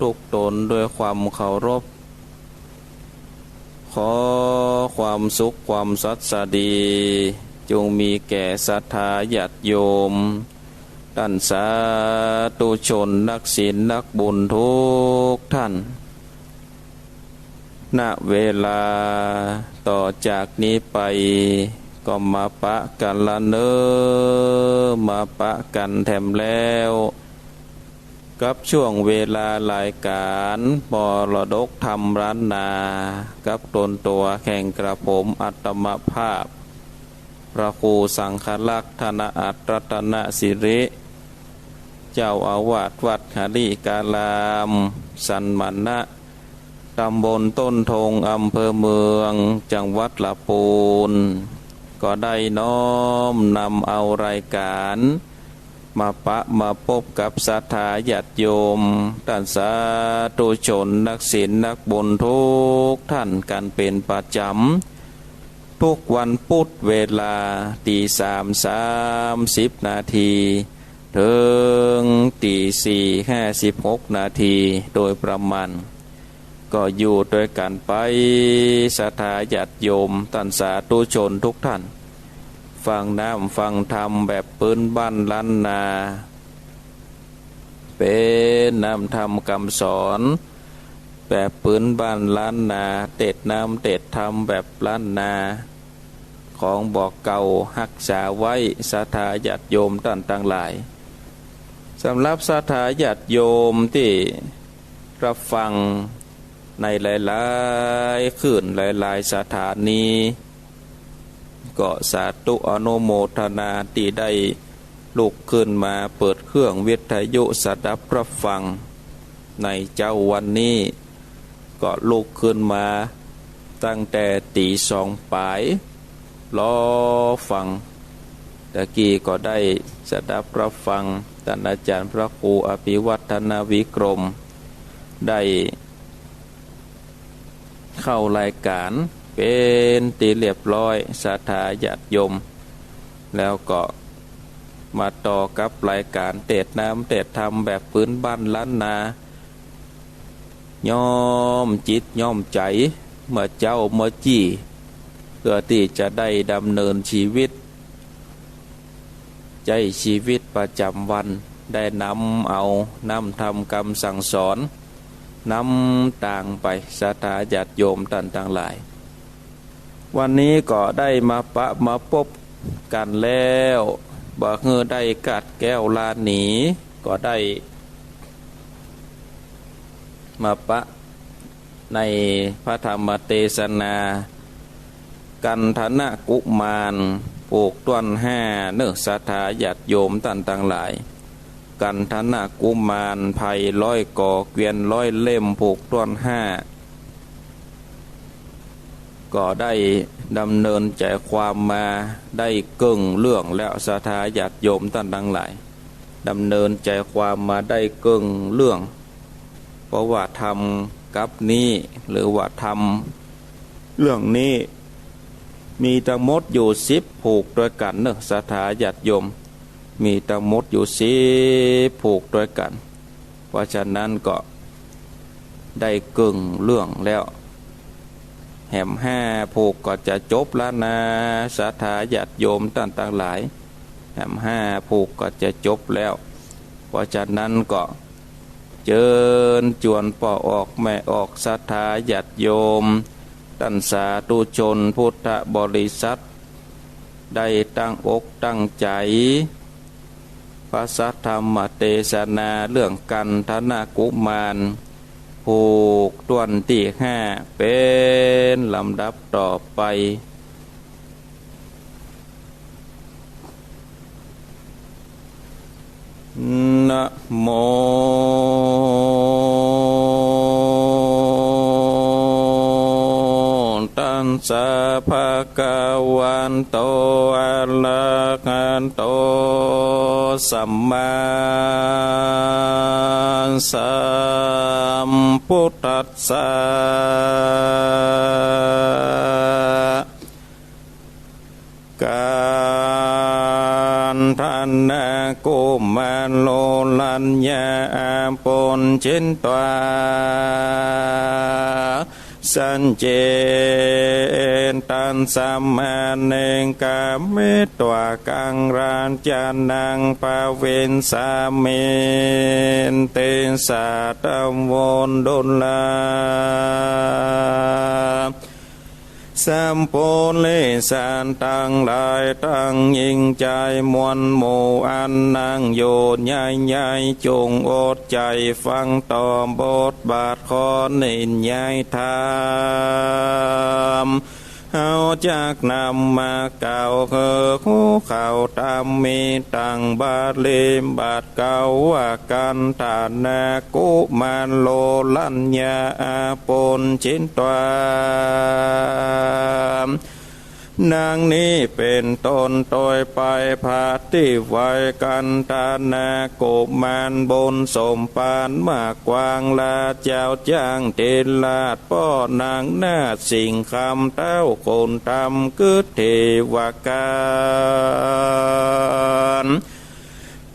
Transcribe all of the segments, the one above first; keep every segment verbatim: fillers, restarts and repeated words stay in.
ทุกต๋นด้วยความเคารพ ขอความสุขความสัสดี จงมีแก่ศรัทธาญาติโยม ต้านสาธุชนนักศีลนักบุญทุกท่าน ณ เวลาต่อจากนี้ไป ก็มาปะกั๋นละเน่อ มาปะกั๋นแถมแล้ว กับช่วงเวลารายก๋านมรดกธรรมล้านนา กับต๋นตั๋วแห่งกระผมอัตมภาพ พระครูสังฆรักษ์ ธนอัตรัตนสิริ เจ้าอาวาสวัดหริการาม สันมณะ ตำบลต้นธง อำเภอเมือง จังหวัดละปูน ก็ได้น้อมนำเอารายก๋าน มาปะมาปบกับศรัทธาญาติโยม ต้านสาธุชนนักศีลนักบุญทุกท่านกั๋นเป๋นประจ๋ำ ทุกวันปุธเวลาตีสามสามสิบนาที เถิงตีสี่ห้าสิบหกนาที โดยประมาณ ก็อยู่ตวยกั๋นไป ศรัทธาญาติโยม ต้านสาธุชนทุกท่าน ฟังน้ำฟังธรรมแบบปื๊นบ้านล้านนา เป๋นน้ำธรรมกำสอน แบบปื๊นบ้านล้านนา เตศน์น้ำเตศน์ธรรมแบบล้านนา ของบ่าเก่าฮักษาไว้ ศรัทธาญาติโยมต้านตังหลาย สำหรับศรัทธาญาติโยมตี้รับฟังในหลายๆ คลื่นหลายๆ สถานี ก็สาธุอนุโมทนาตี้ได้ลุกขึ้นมาเปิดเครื่องวิทยุสดับรับฟัง ในเจ๊าวันนี้ ก็ลุกขึ้นมาตั้งแต่ตี๋สองป๋าย รอฟัง ตะกี้ก็ได้สดับรับฟังต้านอาจ๋ารย์พระครูอภิวัฒนวิกรม ได้เข้ารายก๋านเป๋นตี้เรียบร้อย ศรัทธาญาติโยม แล้วก็มาต่อกับรายก๋านเตศน์น้ำเตศน์ธรรมแบบปื๊นบ้านล้านนา ย้อมจิตย้อมใจ๋ เมื่อเจ๊าเมื่อจี้ เพื่อตี้จะได้ดำเนินจีวิต ใจ๊จีวิตประจ๋ำวัน ได้นำเอาน้ำธรรมกำสั่งสอน นำตางไป ศรัทธาญาติโยมต้านตังหลาย วันนี้ก็ได้มาปะมาปบกั๋นแล้ว บ่หื้อได้กาดแก้วลาหนี ก็ได้มาปะในพระธรรมเตสนา กัณฑนกุมาร ผูกต้วนห้าเน่อ ศรัทธาญาติโยมต้านตังหลาย กัณฑนกุมาร ไพร้อยก่อ เกวียนร้อยเล่ม ผูกต้วนห้า ก็ได้ดำเนินใจ๋ความมาได้เกิ่งเรื่องแล้ว ศรัทธาญาติโยมต้านตังหลาย ดำเนินใจ๋ความมาได้เกิ่งเรื่อง เพราะว่าธรรมกัปนี้ หรือว่าธรรมเรื่องนี้ มีตังหมดอยู่สิบผูกตวยกั๋นเน่อ ศรัทธาญาติโยม มีตังหมดอยู่สิบผูกตวยกั๋น เพราะฉะนั้นก็ได้เกิ่งเรื่องแล้ว แหมห้าผูกก็จะจบแล้วนา ศรัทธาญาติโยมต้านตังหลาย แหมห้าผูกก็จะจบแล้ว เพราะฉะนั้นก็เจิญจวนป้อออกแม่ออก ศรัทธาญาติโยม ต้านสาธุชนพุทธบริษัท ได้ตั้งอกตั้งใจ๋ พระสัทธรรมเตสนาเรื่องกัณฑนกุมาร ผูกต้วนตี้ห้า เป๋นลำดับต่อไป นะโม ตัสสะ ภะคะวะโต อะระหะโต สัมมาสัมพุทธัสสะ กัณฑ นนา กุมารโล รัญญา อาปุญญินตวา สัญเจตัสสะ มะเน กามิตวา กัง รัตตานัง ปะเวสสามิ ติสา ตะโว ดุลา สัพปุริสะตังหลาย ตังยิ่งใจ๋มวลหมู่ อันนั่งอยู่ใหญ่ๆ จุ่งอดใจ๋ฟังต่อบทบาท ข้อนิยายธรรม เฮาจักนำมากล่าว คือฮู้ข่าวธรรมมีตังบาลีบัด กล่าวว่า กัณฑานา กุมารโล รัญญา อาปุญญินตวา ดังนี้เป๋นต้น โตยไป พระตี้ไหว้กัณฑานา กุมารบุญสมปานมาก กว้างลาเจ้าจ๊างเตราช ป้อหนังนาฏสิ่งคำ เต้าคุณธรรมกึ๊ดเทวการ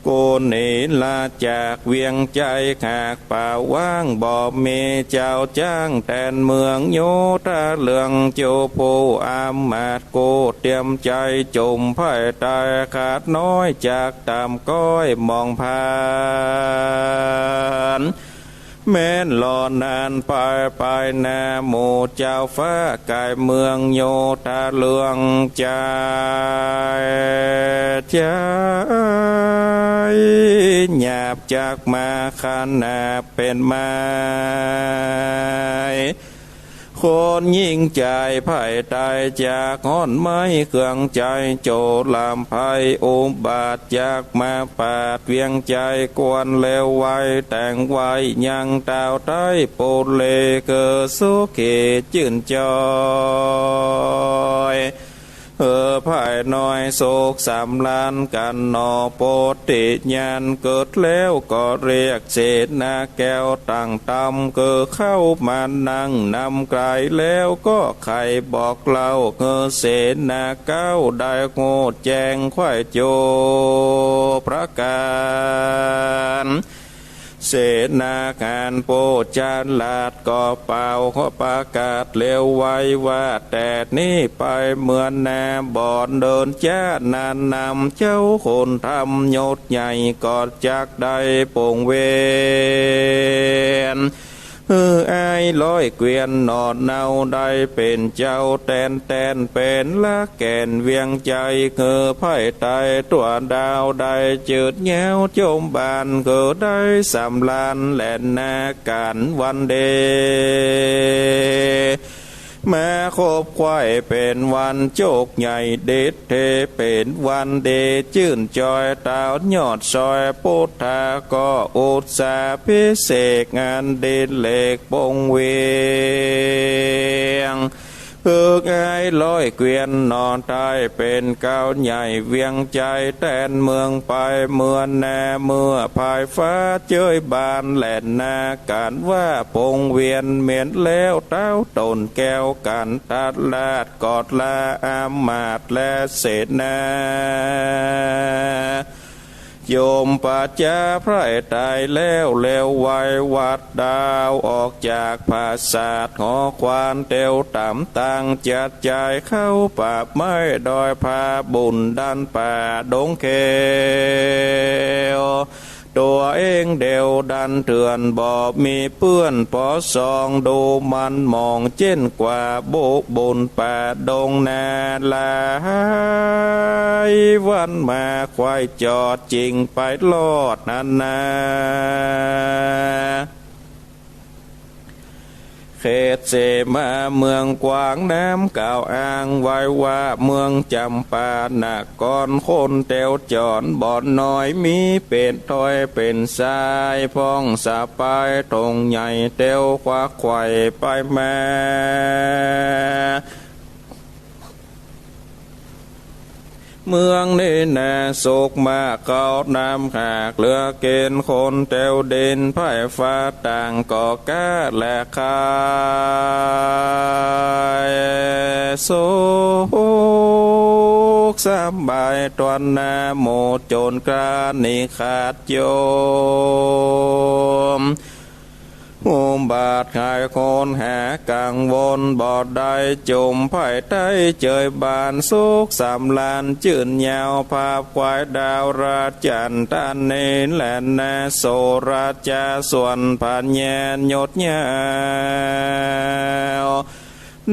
กุณเอราจากเวียงใจ๋ หากป่าว้างบ่มี เจ้าจ๊างแตนเมืองโยธาเรือง โจผู้อามาตย์กู้เตรียมใจ๋ จุ่มไพร่ใต้ ข้าน้อยจักต๋ามก้อยมองผ่าน แม้นรอนานไป ไปนาหมู่เจ้าฟ้าก๋ายเมืองโยธาเรือง ใจ๋ ใจ๋ หยาบจักมาขนาดเป๋นไม้ คนยิ่งใจ๋ไพร่ใต้จากฮ้อนไหม้ เครื่องใจ๋โจรลำไพร อุบาทจักมาปาดเวียงใจ๋ ควรแล้วไว้แต่งไว้ยังเต้าไต้ปุเร คือสุขีจื้นจอย เออ ไพร่น้อยสุขสำราญกั๋นหนอ โพธิญาณเกิดแล้วก็เรียกเสนาแก้ว ตั้งธรรมคือเข้ามานั่งนำไกล แล้วก็ใค่บอกเล่า คือเสนาแก้วได้ฮู้แจ้งไขว่จุประก๋าน เสนาหารผู้ฉลาดก็เป่าขอประกาศเร็วไวว่า แต่นี้ไปเมืองนาบ่อนเดินจ้านานนำ เจ้าคุณธรรมยศใหญ่ก็จักได้ปงเวียน หื้ออ้ายร้อยเกวียนหนอเนาได้เป๋นเจ้าแตน แตนเป๋นรากแก่นเวียงใจ๋ คือไพร่ใต้ตั๋วดาวได้จืดยาวจมบาน คือได้สำราญแล่นนาก๋านวันเด มาคบไขว่เป๋นวันโจคใหญ่ ดิษเทเป๋นวันดีจื้นจอย ตาวยอดซอย พุทธาก็อุตสาพิเศษกงานดิเรกปงเวียง เอิกอ้ายร้อยเกวียนหนอ ได้เป๋นเก๊าใหญ่เวียงใจ๋แตนเมืองไป เมืองนาเมื่อภายฟ้าเจ้ยบานแล่นนาก๋านว่าปงเวียน เหม็นแล้วเต้าต๋นแก้วกัณฑราช กอดลาอามาตย์และเสนา โยมประจาไพร่ใต้แล้ว เร็วไววัดดาวออกจากปราสาทหอควาน เตียวต๋ามตางจัดจ่ายเข้าป่าไม้ดอยผาบุ่นดันป่าดงเขียว ตั๋วเองเดียวดันเถื่อนบ่มีเปื้อน ปอส่องดูมันหมองเจ้นกว่าบุบุ่นป่าดงนา หลายวันมาไขว่จอดจึงไปรอดหั้นนา เขตเสมาเมืองกว้าง นามกล่าวอ้างไว้ว่าเมืองจำปานคร คนเตียวจ๋อนบ่น้อย มีเป๋นถ้อยเป๋นสาย พ่องสะปายธงใหญ่ เตียวควักไขว่ไปมา เมืองนี้นาสุขมาก เขานำหากเหลือเก๋ณฑ์ คนแถวดินไพร่ฟ้าต่างก็ก๊าและขายสุขสบาย ต้วนหน้าหมู่โจ๋รกล้านี้ขาดโยม อุบัติหายคนหากังวลบ่ได้ จุมไพร่ไทยเจยบานสุขสำราญจื้นยาว ภาพควายดาวราจันทร์ตานีแลนา โสราจาส่วนพญายศยาว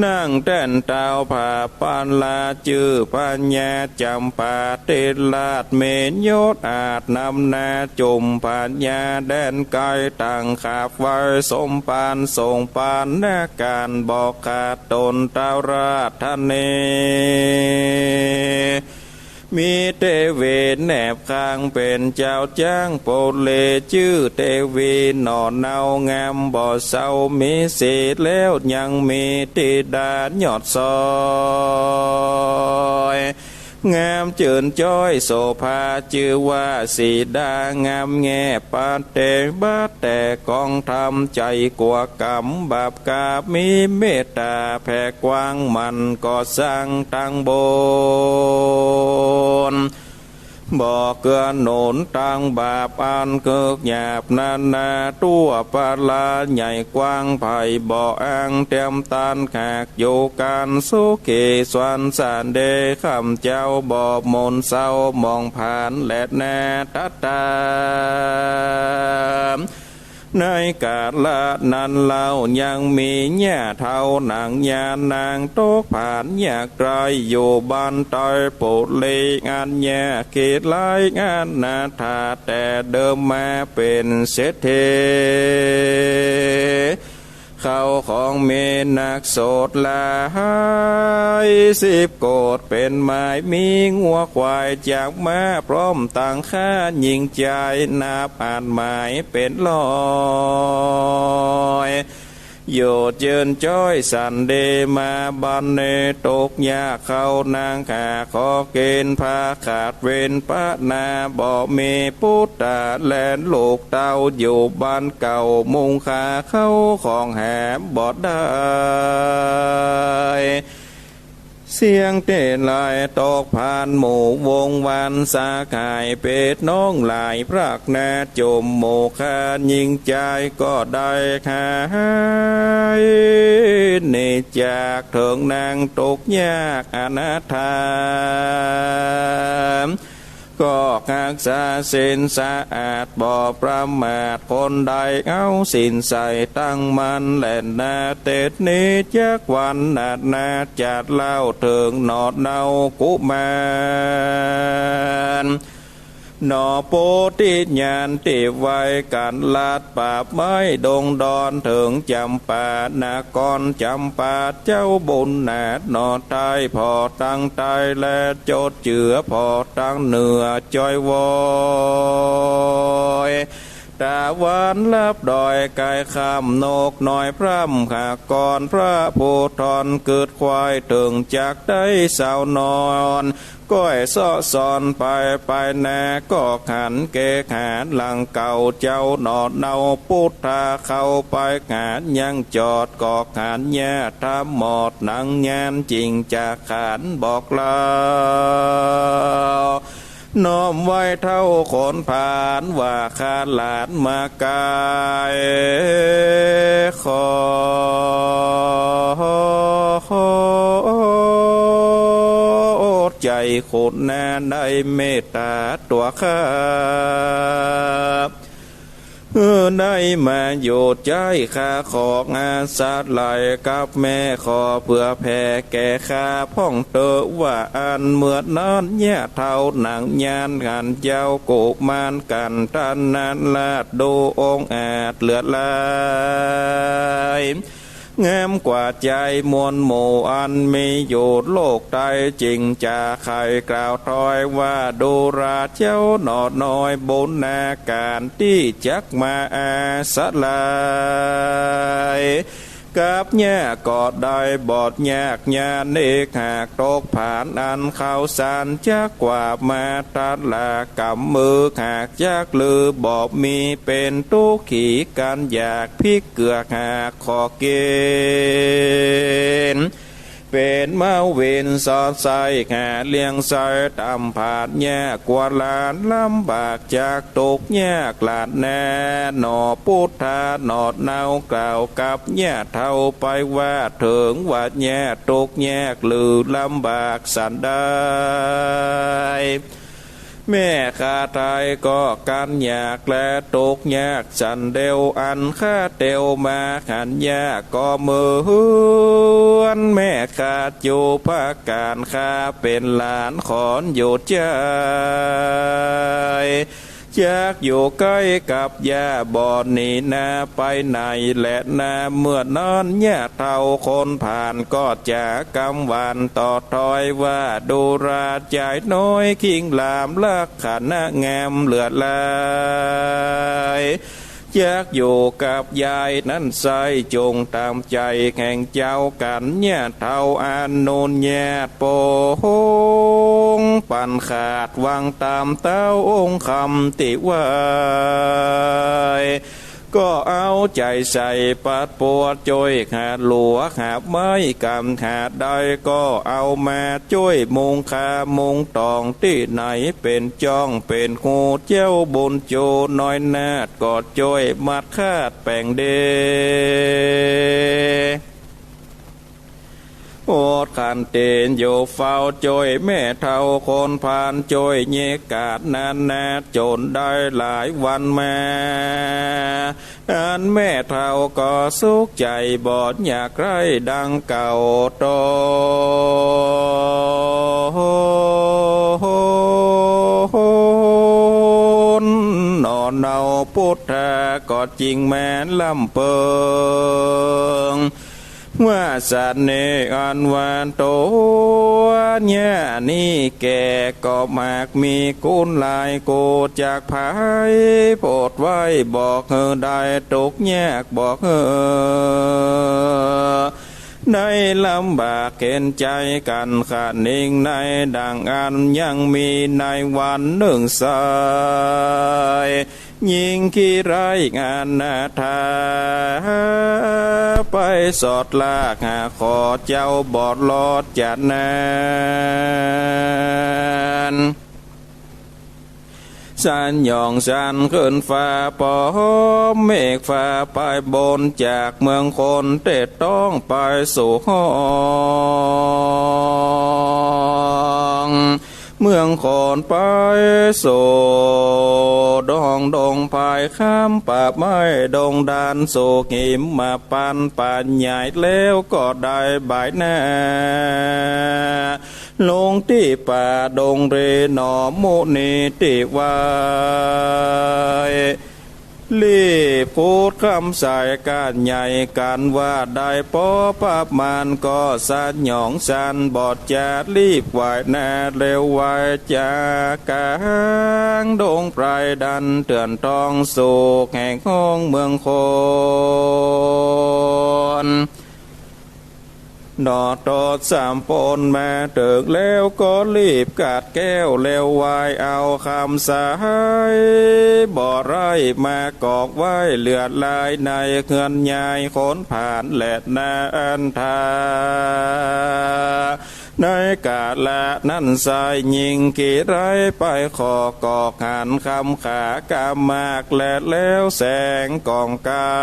นั่งแต้นเต้าผาปาลา จื้อพญาจำปาติราช มียศอาจนำหน้า จุมพญาแดนไกลต่างขาบไหว้ สมภารส่งปานนาการ บ่ขาดตนเต้าราชธานี มีเตวีแนบข้างเป๋นเจ้าจ๊างปุรี จื้อเตวีหน่อเนางามบ่เศร้า มีสีแล้วยังมีธิดายอดซอย งามจื้นจ้อยโสภา จื้อว่าสีดางามแง่ ปัดเตงบัดแต่กองธรรม ใจ๋กั๋วก๋รรมบาปกา มีเมตต๋าแผ่กว้าง มันก่อสร้างตังบุญ บ่เกื้อหนุนตังบาป อันเกิกหยาบนานา ตั๋วปาลาใหญ่กว้าง ใผบ่อ้างเตียมต้าน หากอยู่กั๋นสุขีสันต์สันติ ข้าพเจ้าบ่หม่นเศร้าหมองผานแลนา ตัดตาม ในกาละนั้นเล่า ยังมีย่าเฒ่าหนังยานนาง ตกผานยากไร้อยู่บ้านใต้ปุรี อันยากขี้ไร้อนาถา แต่เดิมมาเป๋นเศรษฐี เข้าของมีนักโสดหลายสิบโกฏ เป๋นหมายมีงัวควายจักม้า พร้อมตังข้าญิงจาย นับอาจหมายเป๋นร้อย อยู่จื้นจ้อยสันติมา บัดนี้ตกยากเข้านัก หาขอกิ๋น พระขาดเวรปะนา บ่มีปุตตะแลลูกเต้า อยู่บ้านเก่ามุงคา เข้าของหาบ่ได้ เสี้ยงเตไลตกผานหมู่วงวาน สาข่ายเปตน้องหลายพรากนา จุมหมู่ข้าญิงจายก็ได้หายหนีจาก เถิงนางตกยากอนาถา ก็ฮักษาศีลสะอาดบ่ประมาท คนใดเอาศีลใส่ตั้งมั่นแลนา เตศนี้จักวันนานา จักเล่าเถิงหน่อเนากุมาร หน่อโพธิญาณตี้ไหว้กั๋นลัด ป่าไม้ดงดอนเถิงจำปานคร จำปาเจ้าบุญนา หน่อไต้ผ่อตังไต้และจดเจือผ่อตังเหนือจ้อยว้อย ตะวันลับดอยไกลค่ำ นกน้อยพร่ำหากร พระภูธรกึดควาย เถิงจักได้สาวนอน ก้อยเซาะซอนไปไปนา ก็หันเกหาหลังเก่า เจ้าหน่อเนาปุทธาเข้าไปหา ยังจอดก็หันญาติธรรมหมด หนังยานจิ่งจะขานบอกเล่า น้อมไหว้เฒ่าโขนผาน ว่าข้าหลานมากาย ขออดใจ๋คุณนา ได้เมตต๋าตั๋วข้า เออ ได้มาอยู่ใจ๊ข้า ขออาศัยกับแม่ ขอเผื่อแผ่แก่ข้าพ่องเต๊อะ ว่าอั้น เมื่อนั้นญาติเฒ่าหนังยานหันเจ้ากุมารกัณฑนราช ดูองอาจเหลือหลาย งามกว่าใจ๋มวลหมู่อันมีอยู่โลกใต้ จิ่งจะใค่กล่าวถ้อยว่า ดูราเจ้าหน่อน้อย บุญนาก๋านตี้จักมาอาศัย กับเยียะก็ได้บอดยากยาเนก หากตกผานอันเข้าสัน จักกว่ามาตะละกำมือ หากจักลือบ่มี เป๋นตุ๊กขีกั๋นอยาก พิกเกือกหากขอกิ๋น เป๋นเมาวินสอดใส หาเลี้ยงใส้ต๋ามผานเยียะ กั๋วหลานลำบาก จักตุ๊กยากหลานแน่ หนอปุทธา หนอเนากล่าวกับเยียะเฒ่าไปว่า เถิงว่าเยียะตุ๊กยากหรือลำบากสันใด แม่ข้าไทยก็กั๋นอยากและตุ๊กยากสันเดียว อันข้าเตียวมาหันเยียะก็เหมือนแม่ข้า อยู่ภาคก๋านข้าเป๋นหลานขอนอยู่ใจ๋ จักอยู่ใก้กับเยียะบ่หนีนาไปไหนแลนา เมื่อนั้นเยียะเฒ่าคนผ่านก็จ๋ากำหวานต่อถ้อยว่า ดูราชายน้อยคิงหลาม ลักษณะงามเหลือหลาย จักอยู่กับยายนั้นใส้ จงต๋ามใจ๋แห่งเจ้ากั๋น เยียะเฒ่าอนุญาต ปงปันขาดวางต๋ามเต้าองค์คำตี้ไหว้ ก็เอาใจ๋ใส่ปัดปวดจ้วย หาหลัวหาไม้ก๋ำหาได้ ก็เอามาจ้วย มุงคามุงต๋องตี้ไหนเป๋นจ้องเป๋นฮู เจ้าบุญจูน้อยนาฏก็จ้วยมัดคาดแป๋งเด อดขันเตนอยู่เฝ้าจ้วยแม่เฒ่าคนผ่าน จ้วยเยียะก๋านนั้นนา จ๋นได้หลายวันมา อันแม่เฒ่าก็สุขใจ๋บ่อยากไร้ดังเก่าต๋น หนอเนาปุทธาก็จิ่งแม่นลำเปิง ว่าสันเนอันว่าตั๋วเยียะนี้แก่ก็มากมีกุณหลาย กูจักไผโผดไว้บอกหื้อได้ตุ๊กยากบอกหื้อ ได้ลำบากเข็ญใจ๋กั๋นขะนิงใน ดังอั้นยังมีในวันนึ่งใส้ ญิงขี้ไร้อนาถา ไปสอดลากหาขอเจ้าบ่รอดจานั้น สันหย่องสันขึ้นฟ้าปอมเมฆฟ้าไปบน จากเมืองคนเตดต้องไปสู่ห้อง เมืองคนไปสู่ดองดงพายข้ามป่าไม้ดงดานสู่หิมมาปันป่าใหญ่แล้วก็ได้บ่ายหน้า ลงตี้ป่าดงเรหนอมุนีตี้ไหว้ รีบขุดคำสายก้านใหญ่กั๋นว่าได้ปอประมาณ ก็สันหย่องสันบอดจาดรีบไหว้หน้าเร็วไว จากก๋างดงไพรดันเถื่อนทองสู่แห่งห้องเมืองคน หนอตอดสามปนมาเถิงแล้วก็รีบกาดแก้วแล้วไหว้เอาคำสาย บ่ไร้มากอกไว้เหลือหลายในเฮือนยายคนผ่านแลนาอันทา ในกาละนั้นใส้ญิงขี้ไร้ไปขอกอกหันคำขากามากแลแล้วแสงกองกา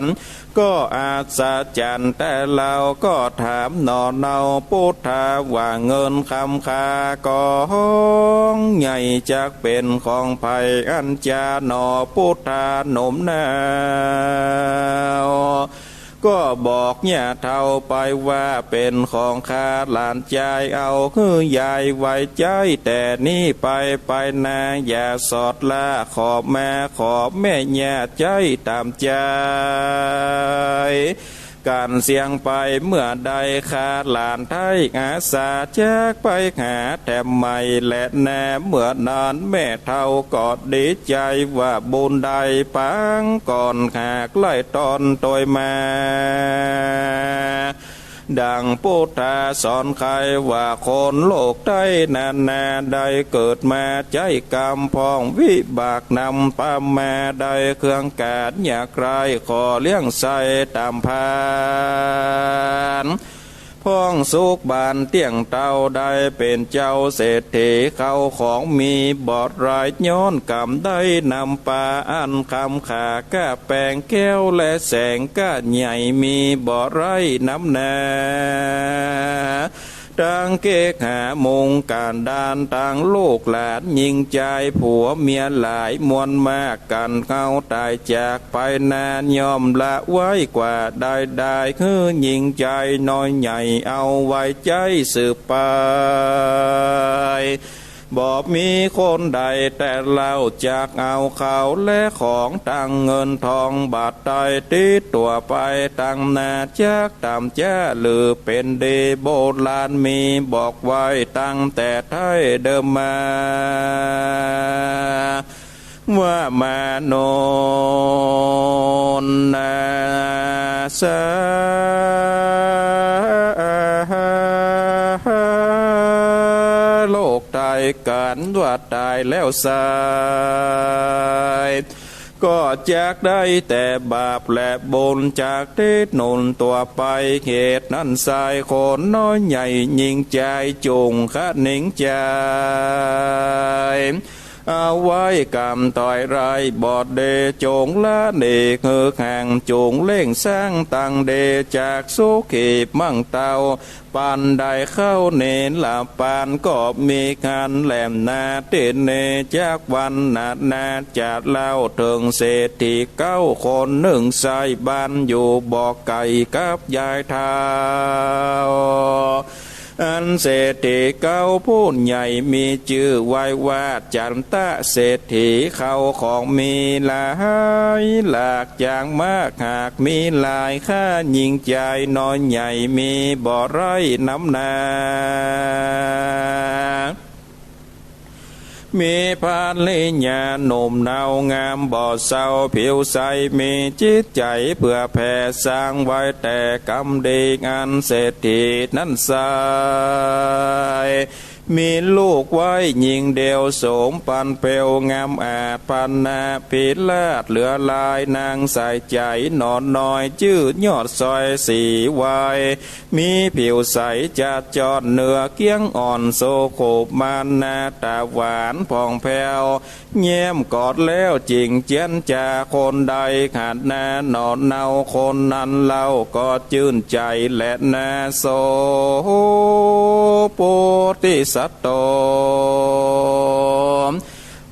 ร ก็อัศจรรย์แต่เฮาก็ถามหนอเนาปุทธาว่าเงินคำขากองใหญ่จักเป๋นของใผอันจาหนอปุทธาหนมหนาว ก็บอกเยียะเฒ่าไปว่าเป๋นของข้าหลานจาย เอาหื้อยายไว้ใจ๊แต่นี้ไป ไปนาอย่าสอดละ ขอมาขอแม่เยียะใจ๊ต๋ามใจ๋ กั๋นเสี้ยงไปเมื่อใด ข้าหลานไท้อาสาจักไปหาแถมใหม่แลนา เมื่อนั้นแม่เฒ่าก็ดีใจ๋ว่าบุญได้ปางก่อน หากไล่ต้อนตวยมา ดังปุทธาสอนใค่ว่า คนโลกไท้นานา ได้เกิดมาใจ๊กรรมพ่องวิบากนำปามา ได้เครื่องก๋านอยากได้ ขอเลี้ยงใส่ต๋ามพาน พ่องสุขบานเตี้ยงเต้า ได้เป๋นเจ้าเศรษฐี เข้าของมีบ่ไร้ ย้อนกรรมได้นำปา อันคำขาก้าแปงแก้วและแสงก้าใหญ่ มีบ่ไร้นำนา ตังเกหามุงกั๋นดาน ตังลูกหลานญิงจาย ผัวเมียหลายมวลมาก กั๋นเฮาต๋ายจากไปนา ย่อมละไว้กว่าใดๆ หื้อญิงจายน้อยใหญ่ เอาไว้ใจ๊สืบไป บ่มีคนใดแต่เล่า จักเอาเข้าและของตังเงินทอง บาทไต้ติดตั๋วไปตังนา จักต๋ามจ๊าหรือเป๋นดี โบราณมีบอกไว้ตังแต่ไท้เดิมมา ว่ามโนนาสา โลกไท้กั๋นว่าต๋ายแล้วไส้ ก็จักได้แต่บาปและบุญ จักติดหนุนตั๋วไป เหตุนั้นไส้คนน้อยใหญ่ญิงจาย จุ่งคะนิงจาย เอาไว้กำต้อยไร้ บ่ดีจุ่งละหนีหื้อห่าง จุ่งเร่งสร้างตังดี จักสุขีมั่งเต้า ปันได้เข้าเนรปาน ก็มีคันแหลมนาตี้เน จักวันนานาจะเล่าเถิงเศรษฐีเก๊าคนนึ่ง ไส้บ้านอยู่บ่ไก๋กับยายเฒ่า อันเศรษฐีเก๊าผู้ใหญ่มีจื้อไว้ว่าจันตะเศรษฐี เข้าของมีหลายหลากจ๋างมาก หากมีหลายค่า ญิงจายน้อยใหญ่มีบ่ไร้นำนา มีภริยาหนุ่มเนา งามบ่เศร้าผิวใส มีจิตใจ๋เผื่อแผ่ สร้างไว้แต่กรรมดี อันเศรษฐีนั้นไส้ มีลูกไว้ญิงเดียว สมปันเปลวงามอาจ พรรณนาภิราชเหลือหลาย นางใส่ใจ๋หนอน้อย จื้อยอดสร้อยสีไว มีผิวใสจัดจ้อน เนื้อเกี้ยงอ่อน โสโขบมาน หน้าต๋าหวานผ่องแผ้ว แย้มกอดแล้วจิ่งเจียนจา คนใดหันหน้าหนอเนา คนนั้นเล่าก็จื้นใจ๋แลนา โส โพธิสัตโต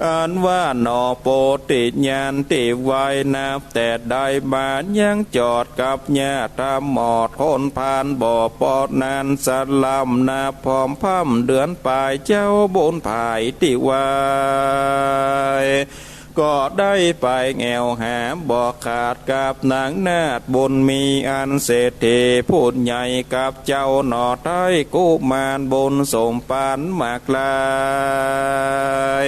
อันว่าหนอโพธิญาณตี้ไว้ นับแต่ใดมายังจอดกับญาติธรรมหมอด คนพาลบ่ปอดนาน สะล่ำนับพร้อมพร่ำเดือนปาย เจ้าบุญผายตี้ไว้ ก็ได้ไปแอ่วหาบ่ขาด กับนางนาฏบุญมี อันเศรษฐีผู้ใหญ่กับเจ้าหนอไท้ กุมารบุญสมปันมากลาย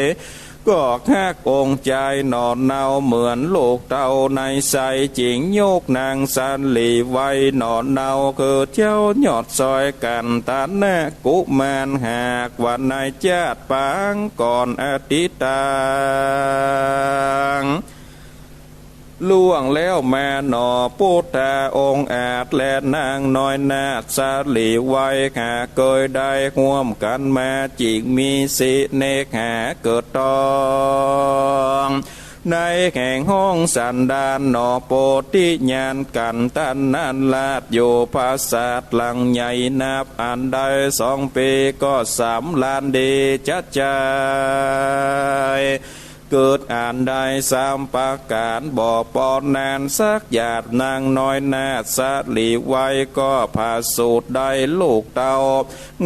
ก็ฮักองค์จายหนอเนา เหมือนลูกเต้าในไส้ จิ่งยกนางสาลีไว้หนอเนา คือเจ้ายอดสร้อยกัณฑนะกุมาร หากว่าในจาติปางก่อนอดีตตัง ล่วงแล้วมาหนอ พุทธาองค์อาจและนางน้อยนาฏสาลีไว้ หากเกยได้ฮ่วมกั๋นมา จิ่งมีสิเนหาเกิดต้อง ในแห่งห้องสันดานหนอ โพธิญาณกัณฑนะราช อยู่ปราสาทหลังใหญ่ นับอันได้สองปี๋ก็สำราญดีจัดจาย เกิดอันใดสามประก๋าน บ่ปอนนานสักหยาด นางน้อยนาฏสาลีไว้ ก็ผะสูติได้ลูกเต้า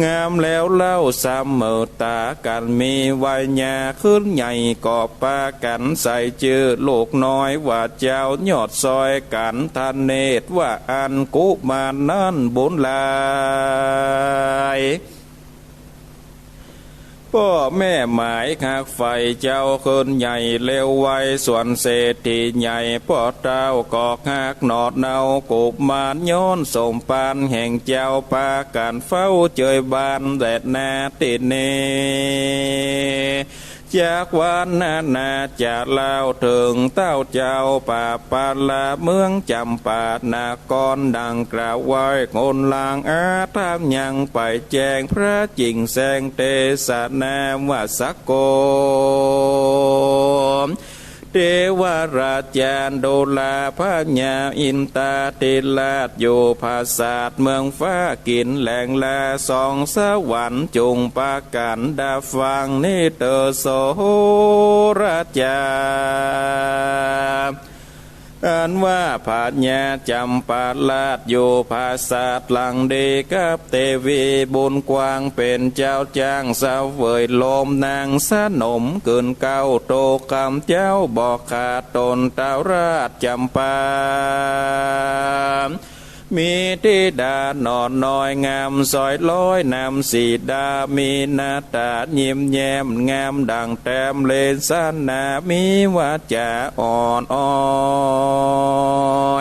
งามแล้วเล่าเสมอต๋ากั๋น มีวัยยาขึ้นใหญ่ ก็ปากั๋นใส่จื้อลูกน้อยว่าเจ้า ยอดซอยกั๋นทะเนศว่าอั้น กุมารนั้นบุญหลาย ป้อแม่หมายฮักใฝ่เจ้าขึ้นใหญ่เร็วไว ส่วนเศรษฐีใหญ่ป้อเต้าก็ฮักหนอเนา กุมารย้อนสมภารแห่งเจ้า ปากั๋นเฝ้าเจยบ้านแลนาตี้นี้ จักวันนานาจะเล่าเถิงเต้าเจ้า ปะปะละเมืองจ๋ำปา นครดังกล่าวไว้ คนลางอาธรรมยังไปแจ้ง พระจิ่งแสงเตสนาว่าสักโก เทวราชาดุลาพญาอินทาธิราช อยู่ผาสาทเมืองฟ้ากิ๋นแหลงลา สองสวรรค์จุ่งปากั๋นดาฟังนี้เตอ โสราชา อันว่าพญาจ๋ำปาราช อยู่ผาสาทหลังดีกับเตวีบุญกว้าง เป๋นเจ้าจ้างเสวยลม นางสนมเกินเก้า โตกำเจ้าบ่ขาด ต๋นเต้าราชจ๋ำปา มีธิดาหนอน้อยงามสอยร้อย นำสีดามีหน้าต๋ายิ้มแย้ม งามดั่งแต้มเลสนา มีวาจ๋าอ่อนอ้อ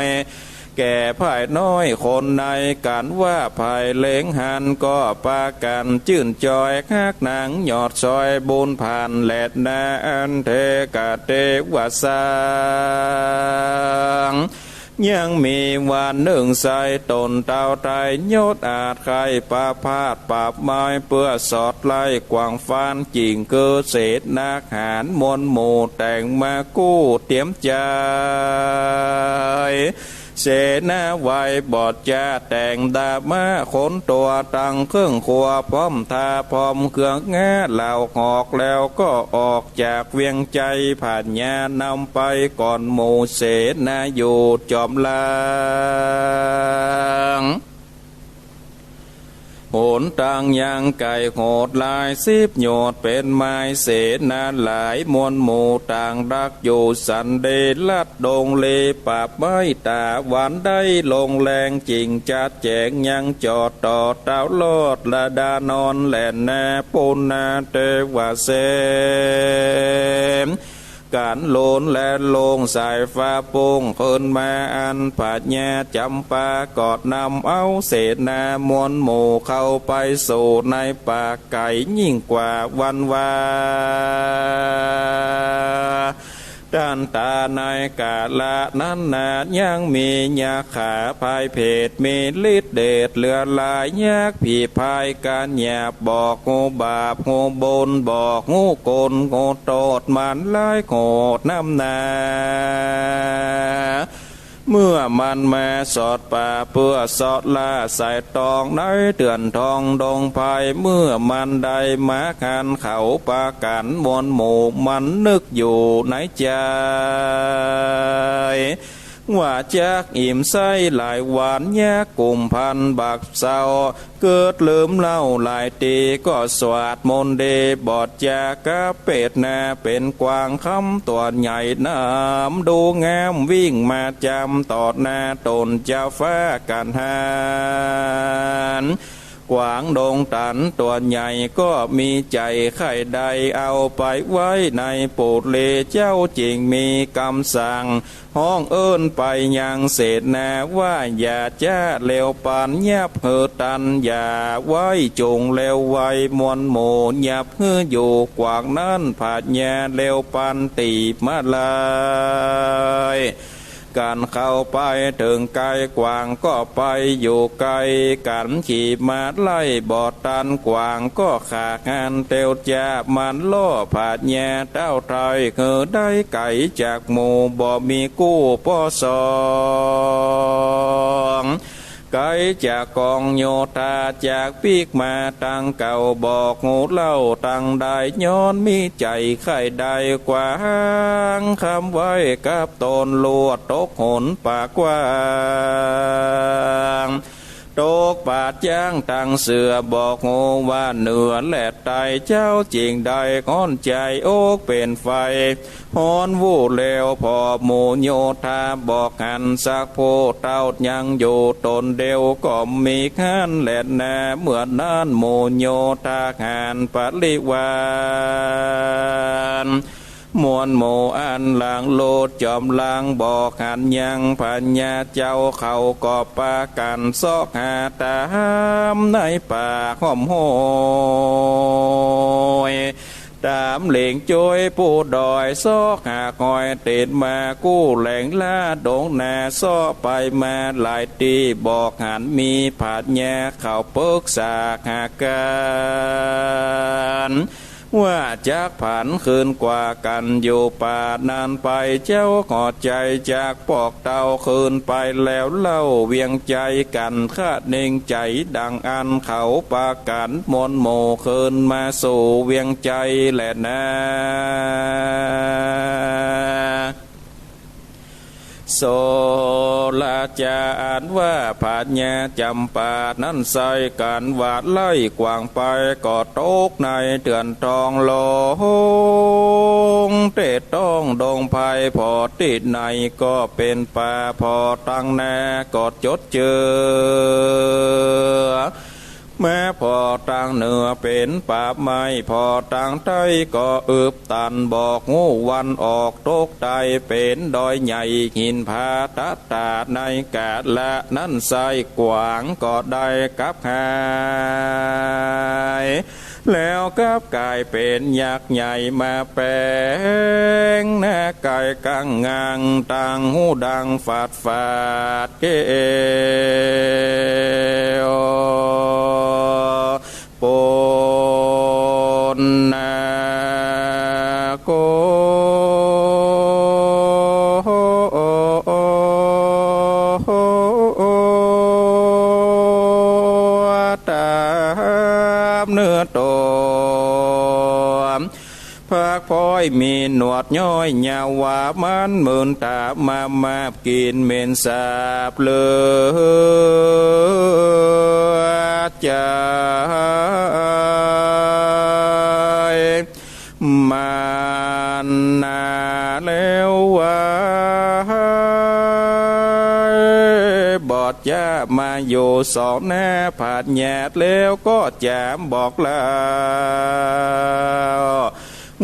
ย แก่ผายน้อยคนใน กั๋นว่าผายเล็งหัน ก็ปากั๋นจื้นจอยฮักนาง ยอดซอยบุญผ่านแลนา อันเทกะเตวะสัง ยังมีวันนึ่งใส ต๋นเต้าไตรยศอาจไขร่ประพาส ปราบมารเปื้อสอดไล่ กว้างฟานจิ่งคือเสนาหาร มวลหมู่แต่งมากู้เตรียมใจ๋ เสนาไหวบอดจ้าแต่งดามา ขนตั๋วตังเครื่องครัว พร้อมทาพร้อมเครื่องงา เหล่าหอกแล้วก็ออกจากเวียงไชย พญานำไปก่อนหมู่เสนาอยู่จ๋อมหลัง หนตางยังไก๋โหดหลายสิบโยชน์ เป๋นมายเสนาหลาย มวลหมู่ต่างดักอยู่สันเดลัด ดงเลปราบไม้ต๋า หวานได้ลงแรง จิ่งจัดแจ๋งยังจอดต่อ เต้ารอดละดานอนแลนา ปุณณเตวะเสน กั๋นโลนและโลงสายฟ้าปุ้งขึ้นมา อันพญาจ๋ำปาก็นำเอาเสนามวลหมู่เข้าไปสู่ในป่าไก๋ยิ่งกว่าวันวา ตันตาในกาละนั้นนา ยังมียักขาพายเผด มีฤทธิ์เดชเหลือหลาย ยักษ์ผีพายกาญหยาบ บ่ฮู้บาปฮู้บุญ บ่ฮู้คุณฮู้โต้ษ มันร้ายโหดน้ำหนา เมื่อมันมาสอดป่าเปื้อเซาะล่าสายตอง ในเถื่อนทองดงไพร เมื่อมันได้มาหันเขาปากั๋นมวลหมู่ มันนึกอยู่ในใจ๋ ว่าจักอิ่มไส้หลายวัน ยักกุมภัณฑ์บักเซา เกิดลืมเล่าหลายตี้ ก็สวาดมนต์ดี บอดจากับเปตนา เป๋นกวางคำตั๋วใหญ่หนามดูงาม วิ่งมาจ๋ำต่อหน้าต๋นเจ้าฟ้ากั๋นหัน กวางดงตันตั๋วใหญ่ก็มีใจ๋ใค่ได้เอาไปไว้ในปุรี เจ้าจึงมีกำสั่งฮ้องเอิ้นไปยังเสนาว่า อย่าจ๊าเร็วปัน ยับหื้อตัน อย่าไว้จุ่งเร็วไว มวลหมู่ยับหื้ออยู่กวางนั้น พญาเร็วปันตี๋มาลาย กั๋นเข้าไปเถิงใก้ กวางก็ไปอยู่ไก๋กั๋น ขี่ม้าไล่บ่ตัน กวางก็ขากหันเตียวจ๊า มันล่อพญาเต้าไตรหื้อได้ไก๋จากหมู่ บ่มีกู้ป้อสอง ไก๋จากก๋องโยธา จากปิ๊กมาตังเก่า บอกฮู้เล่าตังได้ ย้อนมีใจ๋ใค่ได้ ขวางกำไว้กับต๋น ลวดตกหนปากกว้าง ตกปาดย้างตังเสือ บอกฮู้ว่าเหนือและใต้ เจ้าจิ่งได้ฮ้อนใจ๋อกเป๋นไฟ ฮ้อนวู่แล้ว ผ่อหมู่โยธาบอกหัน สักผู้เฒ่ายังอยู่ต๋นเดียว ก็มีหั้นแลนา เมื่อนั้นหมู่โยธาหารปริวาร มวลหมู่อันหลังโลดจ๋อมหลัง บอกหันยังพญาเจ้า เขาก็ปากั๋นเซาะหาต๋ามในป่าห้อมห้อย ต๋ามเหล่งจ้วยปูดอย เซาะหาฮอยตี๋นมากู้แหล่งล้าดงนา เซาะไปมาหลายตี้ บอกหันมีพญาเขาปึกษาหากั๋น ว่าจักผันคืนกว่ากั๋นอยู่ป่านั้นไป เจ้าหอใจ๋จักปอกเต้าคืนไปแล้วเล่า เวียงใจ๋กั๋นคะเน่งใจ๋ดังอั้น เขาปากั๋นมวลหมู่คืนมาสู่เวียงใจ๋แลนา โสระจาอันว่าพญาจ๋ำปานั้นไส้กั๋นว่าไล่ขว้างไป ก็ตกในเตื้อนตองหลง เตะต้องดงไพร่ ผ่อตี้ไหนก็เป๋นป่า ผ่อตังนาก็จดเจือ แม้ผ่อตังเหนือเป๋นป่าไม้ ผ่อตังใต้ก็อึบตัน บอกฮู้วันออกตกใต้ เป๋นดอยใหญ่หินผา ตะตาในกาละนั้นไส้ขว้างก็ได้กับหาย แล้วกับก๋ายเป๋นยักษ์ใหญ่มาแป๋ง หน้าก๋ายกั๋งงัง ตังหูดังฝาดฝาดเกลียว ปุณณโก ต๋ามเนื้อตั๋ว พากพ้อยมีหนวดย้อยยาว ว่ามันหมื่นต๋ามามาบกิ๋นเหม็นสาบเหลือใจ๋ มันนาแล้วว่า บอดจะมาอยู่สองหน้าผาดหยาด แล้วก็จ๋ำบอกเล่า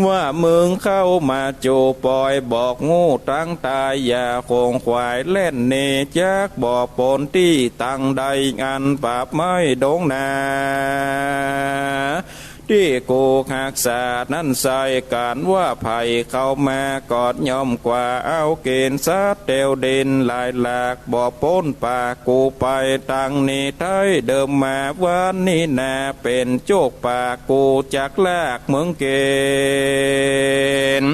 ว่ามึงเข้ามาจู๋ปอย บอกฮู้ตังต๋าย อย่าขงขวายแล่นหนี จักบอกปนตี้ตังใด อันป่าไม้ดงนา ตี้กูฮักษานั้นไส้กั๋นว่า ใผเข้ามากอดย่อมกว่า เอากิ๋นสัตว์เตียวดินหลายหลาก บ่ปนป่ากูไป ตังนี้ไท้เดิมมา วันนี้นาเป๋นโจกป่า กูจักลากมึงกิ๋น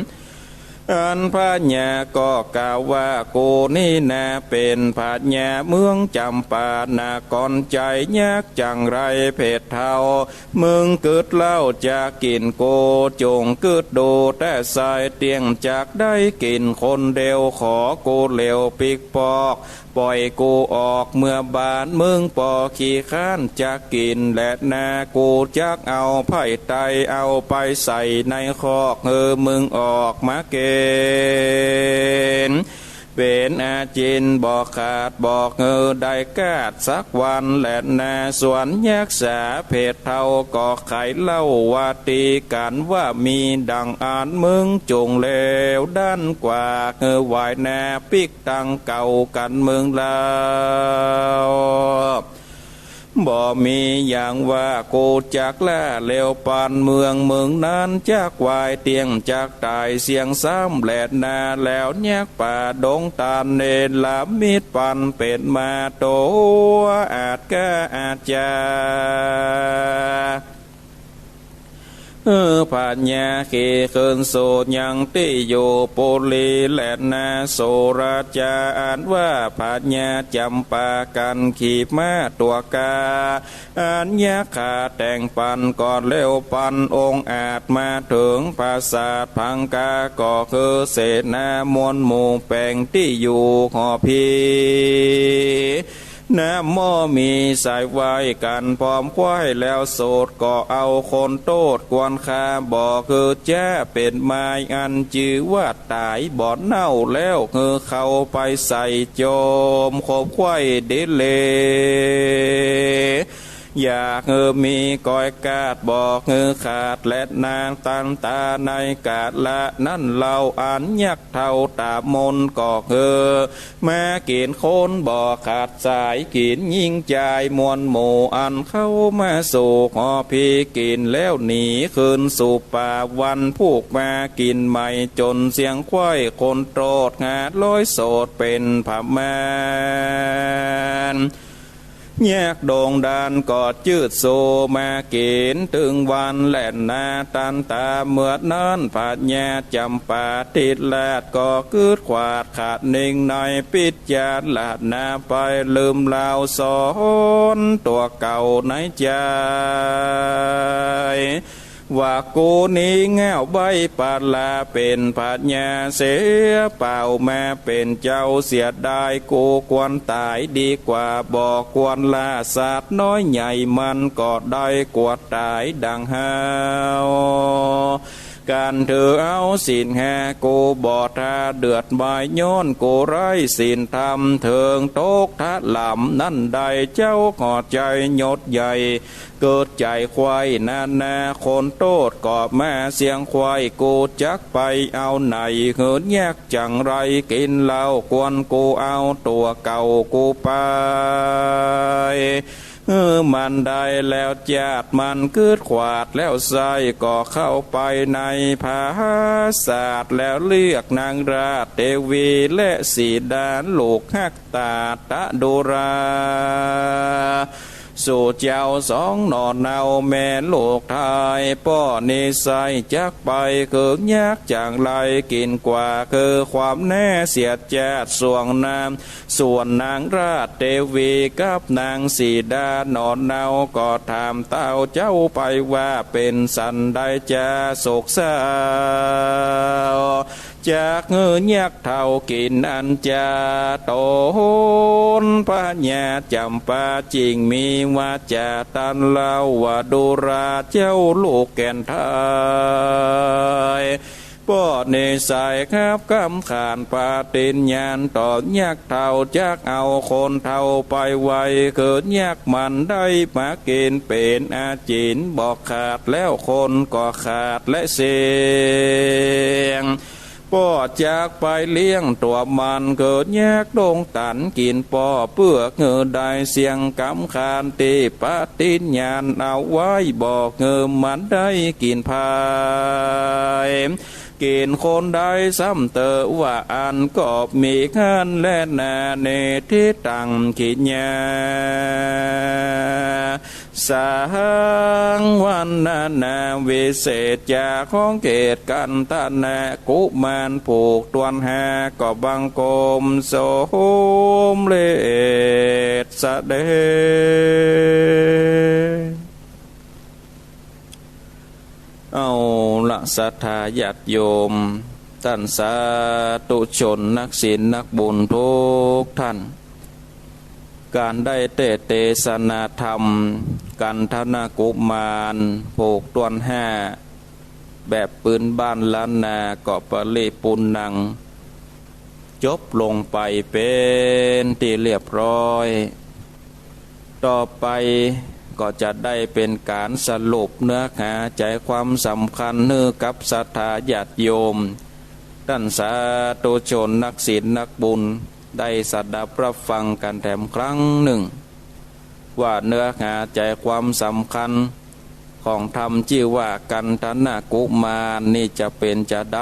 อันพญาก็กล่าวว่า กูนี้นาเป๋นพญาเมืองจ๋ำปา นครใจ๋ ยักษ์จั๋งไรเผ็ดเฒ่า มึงกึ๊ดเล่าจะกิ๋นกู จงกึ๊ดดูแต๊ไส้ เตี้ยงจักได้กิ๋นคนเดียว ขอกูเหลียวปิ๊กปอก ป่อยกูออกเมืองบ้าน มึงปอขี้ค้านจะกิ๋นแลนา กูจักเอาไพ่ไตเอาไปใส่ในคอก หื้อมึงออกมากิ๋น เป๋นอาจิณบ่ขาด บอกหื้อได้กาดสักวันแลนา ส่วนยักษาเผ็ดเฒ่าก็ไขเล่าว่า ตี้กั๋นว่ามีดังอั้น มึงจงเหลียวด้านกว่า หื้อไหว้นาปิ๊กตังเก่ากั๋นมึงเล่า บ่มีอย่างว่า กูจักล่าเหลียวปันเมือง มึงนั้นจักวายเตี้ยงจักต๋ายเสี้ยงซ้ำแลนา แล้วยักษ์ป่าดงตาลเนรมิตปันเป๋นมาตั๋วอาจกล้าอาจจะ เ เออ พญาขี่คืนสู่ยังตี้อยู่ปุรีแลนา สุราจาอันว่าพญาจ๋ำปากั๋นขี่ม้าตั๋วก๋า อันยักขาแต่งปันก็เร็วปันองอาจ มาเถิงปราสาทพังกา ก็คือเสนามวลหมู่แป๋งตี้อยู่หอพี น้ำหม้อมีสายไหว้กั๋นพร้อมคว้ายแล้วสูด ก็เอาคนโต้ษควรฆ่า บ่คือจะเป๋นไม้อันจื้อว่าต๋ายบ่เน่าแล้ว คือเข้าไปใส่โจมคบไขว่ดีเล อย่าหื้อมีก้อยกาด บ่หื้อขาดแลนา ตันตาในกาละนั้นเล่า อันยักษ์เฒ่าต๋ามนก็หื้อมากิ๋นคน บ่ขาดสายกิ๋นญิงจาย มวลหมู่อันเข้ามาสู่หอพีกิ๋นแล้วหนีคืนสู่ป่า วันผูกมากิ๋นใหม่จ๋นเสี้ยงไขว่คนโต้ษ ห้าร้อยโสดเป๋นผะมาณ ยักษ์ดงดานก็จืดสู่มากิ๋นตึงวันแลนา ตันตาเมื่อนั้นพญาจ๋ำปาทิราชก็กึ๊ดขวาดขาดนิ่งในปิจจารณาไป ลืมลาวสอนตั๋วเก่าในใจ๋ ว่ากูนี้ง่าวใบ้ปาลาเป๋นพญาเสียเป่า มาเป๋นเจ้าเสียดาย กูควรต๋ายดีกว่า บ่ควรล่าสัตว์น้อยใหญ่ มันก็ได้กลัวต๋ายดังเฮา ก๋านถือเอาศีลห้ากูบ่ถ้าเดือดไม้ ย้อนกูไร้ศีลธรรม เถิงตกทะลำนั้นได้ เจ้าขอใจ๋ยศใหญ่ เกิดใจ๋ไขว่นานา คนโต้ษก็มาเสี้ยงไขว่ กูจักไปเอาไหน หื้อยักษ์จั๋งไรกิ๋นเล่า ควรกูเอาตั๋วเก่ากูไป หื้อมันได้แล้วจาด มันกึ๊ดขวาดแล้วใส้ ก็เข้าไปในผาสาท แล้วเรียกนางราชเตวีและสีดาลูกฮัก ตาตะดุรา สู่เจ้าสองหน่อเนาแม่ลูกไทย ป้อนิสัยจักไปคือยักษ์จั๋งไรกิ๋นกว่า คือความแน่เสียจาดส่วงนาม ส่วนนางราชเตวีกับนางสีดาหน่อเนา ก็ถามเต้าเจ้าไปว่า เป๋นสันใดจาโศกเศร้า จักหื้อยักษ์เฒ่ากิ๋นอันจา ต๋นพญาจ๋ำปาจึงมีวาจ๋าตรัสเล่าว่า ดูราเจ้าลูกแก่นไทย ป้อนิสัยฮับกำขานปฏิญญาณต่อยักษ์เฒ่า จักเอาคนเฒ่าไปไว้ คือยักษ์มันได้มากิ๋นเป๋นอาจิณ บ่ขาดแล้วคนก็ขาดและเสี้ยง ป้อจักไปเลี้ยงตั๋วมัน คือยักษ์ดงตันกิ๋นป้อ เปื้อหื้อได้เสี้ยงกำขานตี้ปฏิญญาณเอาไว้ บ่หื้อมันได้กิ๋นภาย กิ๋นคนได้ซ้ำเต๊อะ ว่าอั้นก็มีหั้นแลนา เนติตัง กิริยา สัง วรรณนาวิเศษ จาของเขตกันทนะกุมารผูกต้วนห้า ก็บังคมสมเร็จเสด็จ เอาละศรัทธาญาติโยม ต้านสาธุชนนักศีลนักบุญกู้ต้าน ก๋านได้เตเตสนาธรรม กันทนะกุมารผูกต้วนห้า แบบปื้นบ้านล้านนา ก็ปริปูรณ์ัง จบลงไปเป๋นตี้เรียบร้อย ต่อไปก็จะได้เป๋นก๋านสรุปเนื้อหาใจ๋ความสำคัญหื้อกับศรัทธาญาติโยม ต้านสาธุชนนักศีลนักบุญ ได้สดับรับฟังกั๋นแถมครั้งนึ่ง ว่าเนื้อหาใจ๋ความสำคัญของธรรมจื้อว่ากันทนะกุมารนี่จะเป๋นจาใด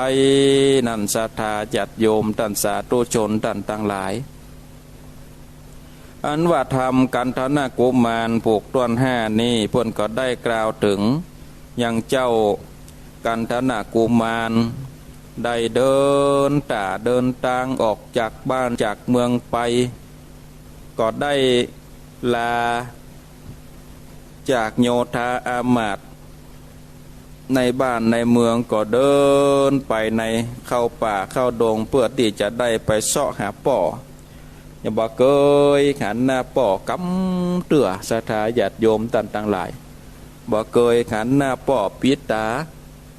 นั้น ศรัทธาญาติโยม ต้านสาธุชนต้านตังหลาย อันว่าธรรมกันทนะกุมารผูกต้วนห้านี้ เปิ้นก็ได้กล่าวเถิงยังเจ้า กันธนกุมารได้เดินต้าเดินตางออกจากบ้านจากเมืองไป ก็ได้ลาจากโยธาอามาตย์ในบ้านในเมือง ก็เดินไปในเข้าป่าเข้าดง เปื้อตี้จะได้ไปเซาะหาป้อ ยังบ่เกยหันหน้าป้อกำเตื้อ ศรัทธาญาติโยมต้านตังหลาย บ่เกยหันหน้าป้อปิดต๋า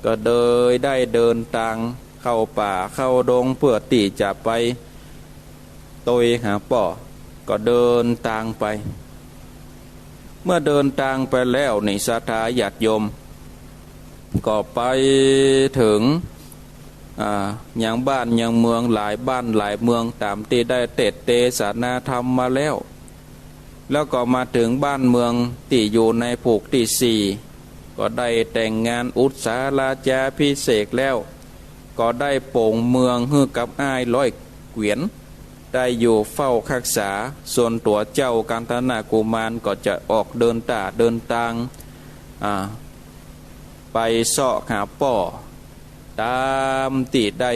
ก็เลยได้เดินตางเข้าป่าเข้าดง เปื้อตี้จะไปตวยหาป้อ ก็เดินตางไป เมื่อเดินตางไปแล้วนี่ ศรัทธาญาติโยม ก็ไปเถิง อ่า ยังบ้านยังเมืองหลายบ้านหลายเมือง ต๋ามตี้ได้เตศน์เตสนาธรรมมาแล้ว แล้วก็มาเถิงบ้านเมืองตี้อยู่ในผูกตี้สี่ ก็ได้แต่งงานอุสสาราจาภิเษกแล้ว ก็ได้ป๋งเมืองหื้อกับอ้ายร้อยเกวียน ได้อยู่เฝ้าฮักษา ส่วนตั๋วเจ้ากันธนกุมารก็จะออกเดินต้าเดินตาง อ่า ไปเซาะหาป้อ ต๋ามตี้ได้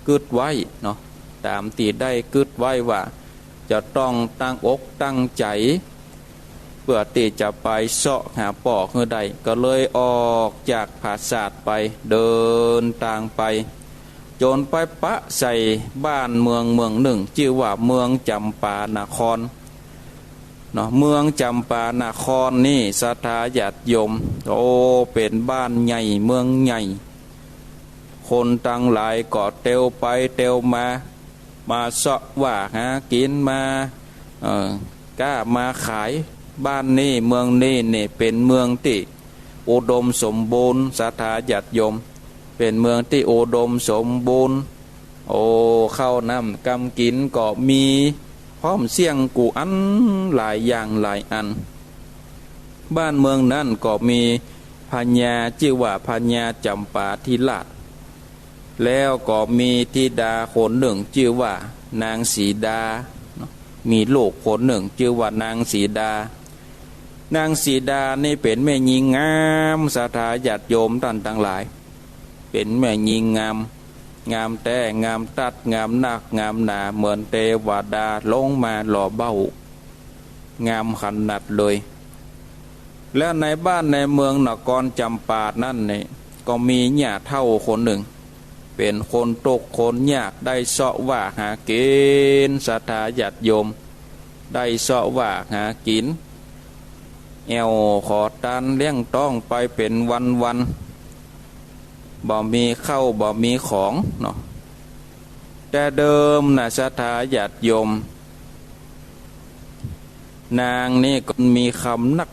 กึ๊ดไว้เนาะ ต๋ามตี้ได้กึ๊ดไว้ว่าจะต้องตั้งอกตั้งใจ๋ เปื้อตี้จะไปเซาะหาป้อหื้อได้ ก็เลยออกจากผาสาทไป เดินตางไป จ๋นไปปะใส่บ้านเมืองเมืองนึ่ง จื้อว่าเมืองจ๋ำปานคร เนาะ เมืองจ๋ำปานครนี่ ศรัทธาญาติโยม โอ้ เป๋นบ้านใหญ่เมืองใหญ่ คนตังหลายก็เตียวไปเตียวมา มาเซาะว่าหากิ๋น มา เอ่อ ก๊ามาขาย บ้านนี้เมืองนี้นี่เป๋นเมืองตี้อุดมสมบูรณ์ ศรัทธาญาติโยม เป๋นเมืองตี้อุดมสมบูรณ์ โอ้ ข้าวน้ำกำกิ๋นก็มี พร้อมเสี้ยงกู้อันหลายอย่างหลายอัน บ้านเมืองนั้นก็มีพญาจื้อว่าพญาจ๋ำปาธิราช แล้วก็มีธิดาคนนึ่งจื้อว่านางสีดา มีลูกคนนึ่งจื้อว่านางสีดา นางสีดานี่เป๋นแม่ญิงงาม ศรัทธาญาติโยมต้านตังหลาย เป๋นแม่ญิงงาม งามแต๊ งามตั๊ด งามนัก งามหนา เหมือนเตวดาลงมาหล่อเบ้า งามขนาดเลย และในบ้านในเมืองนครจ๋ำปานั้นนี่ ก็มีหญ้าเฒ่าคนนึ่ง เป๋นคนตุ๊กข์คนยาก ได้เซาะว่าหากิ๋น ศรัทธาญาติโยม ได้เซาะว่าหากิ๋น แอ่วขอตานเลี้ยงต๊องไปเป๋นวันๆ บ่มีข้าวบ่มีของเนาะ แต่เดิมนะ ศรัทธาญาติโยม นางนี่ก็มีกำนัก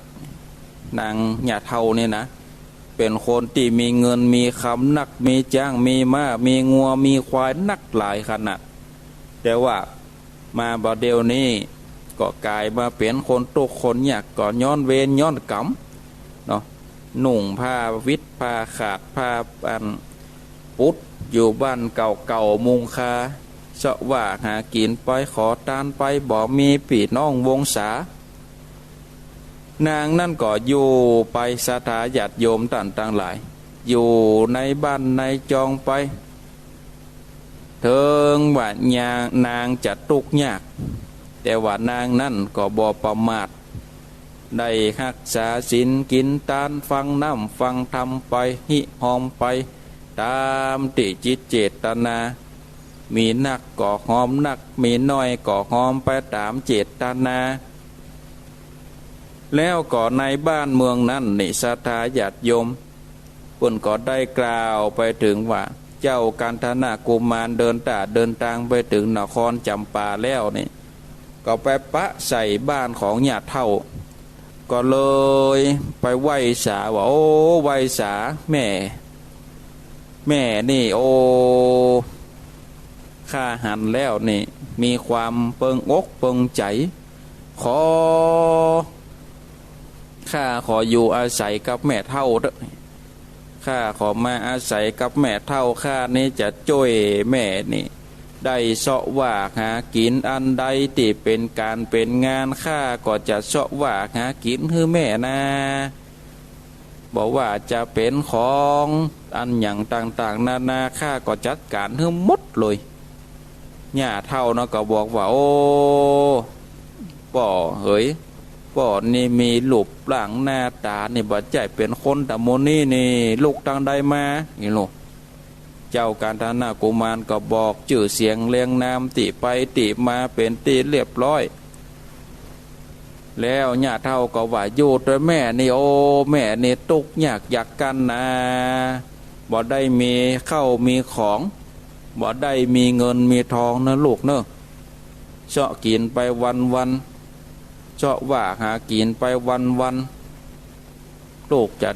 นางหญ้าเฒ่านี่นะ เป๋นคนตี้มีเงินมีกำนัก มีจ๊าง มีม้า มีงัว มีควายนักหลายขนาด แต่ว่า มาบ่าเดี่ยวนี้ก็ก๋ายมาเป๋นคนตุ๊กข์คนยาก ก็ย้อนเวรย้อนก๋รรมเนาะ นุ่งผ้าวิดผ้าขาด ผ้าอันปุด อยู่บ้านเก่าๆ มุงคา เซาะว่าหากิ๋นไป ขอตานไป บ่มีปี้น้องวงศา นางนั้นก็อยู่ไป ศรัทธาญาติโยมต้านตังหลาย อยู่ในบ้านในจองไป เถิงว่านางจะตุ๊กข์ยาก แต่ว่านางนั้นก็บ่ประมาท ได้ฮักษาศีลกิ๋นตาน ฟังน้ำฟังธรรมไป ฮิฮอมไปต๋ามตี้จิตเจตนา มีนักก็ฮอมนัก มีน้อยก็ฮอมไปต๋ามเจตนา แล้วก็ในบ้านเมืองนั้นนี่ ศรัทธาญาติโยม เปิ้นก็ได้กล่าวไปเถิงว่า เจ้ากันธนกุมารเดินต้าเดินตางไปเถิงนครจ๋ำปาแล้วนี่ ก็ไปปะใส่บ้านของหญ้าเฒ่า ก็เลยไปไหว้สาว่า โอ้ ไหว้สา แม่ แม่นี่ โอ้ ข้าหันแล้วนี่ มีความเปิงอกเปิงใจ๋ ขอ ข้าขออยู่อาศัยกับแม่เฒ่าเต๊อะ ข้าขอมาอาศัยกับแม่เฒ่า ข้านี้จะจ้วยแม่นี่ ได้เซาะว่าหากิ๋น อันใดตี้เป๋นก๋านเป๋นงาน ข้าก็จะเซาะว่าหากิ๋นหื้อแม่นา บ่ว่าจะเป๋นของอันหยังต่างๆ นานา ข้าก็จัดก๋านหื้อหมดเลย ย่าเฒ่าเนาะก็บอกว่า โอ้ ป้อเหย ป้อนี่มีรูปร่างหน้าต๋านี่บ่ใจ้เป๋นคนต๋ามนนี้นี่ ลุกตางใดมา นี่ลูก เจ้ากัณฑนากุมารก็บอกจื้อเสียงเรียงนามตี้ไปตี้มาเป๋นตี้เรียบร้อย แล้วย่าเฒ่าก็ว่า อยู่ตวยแม่นี่ โอ้ แม่นี่ตุ๊กยากยากกั๋นนา บ่ได้มีเข้ามีของ บ่ได้มีเงินมีทองเน่อลูกเน่อ เซาะกิ๋นไปวันๆ เซาะว่าหากิ๋นไปวันๆ ลูกจะ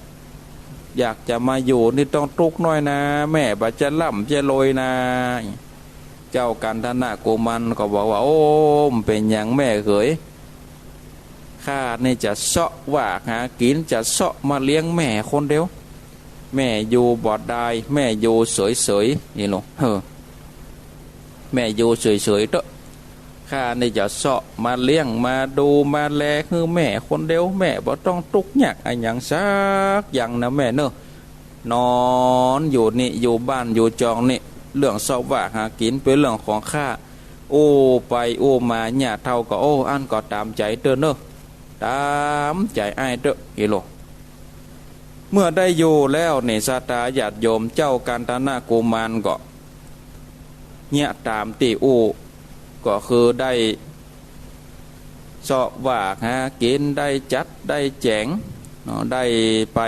อยากจะมาอยู่นี่ต้องตุ๊กหน้อยนา แม่บ่าจะร่ำจะรวยนา เจ้ากัณฑนากุมารก็บอกว่า โอ้ บ่เป๋นหยังแม่เหย ข้านี่จะเซาะว่าหากิ๋น จะเซาะมาเลี้ยงแม่คนเดียว แม่อยู่บ่ได้ แม่อยู่เสยๆ นี่ลูก เออ แม่อยู่เสยๆ เต๊อะ ข้านี่จะเซาะมาเลี้ยงมาดูมาแลหื้อแม่คนเดียว แม่บ่ต้องตุ๊กยากอะหยังสักอย่างนะแม่เน่อ นอนอยู่นี่ อยู่บ้านอยู่จองนี่ เรื่องเซาะว่าหากิ๋นเป๋นเรื่องของข้า อู้ไปอู้มา ย่าเฒ่าก็ โอ้ อั้นก็ต๋ามใจ๋เต๊อะเน่อ ต๋ามใจ๋อ้ายเต๊อะ นี่ลูก เมื่อได้อยู่แล้วนี่ ศรัทธาญาติโยม เจ้ากัณฑนากุมารก็ เยียะต๋ามตี้อู้ ก็คือได้เซาะว่าหากิ๋น ได้จัดได้แจ๋งเนาะ ได้ไป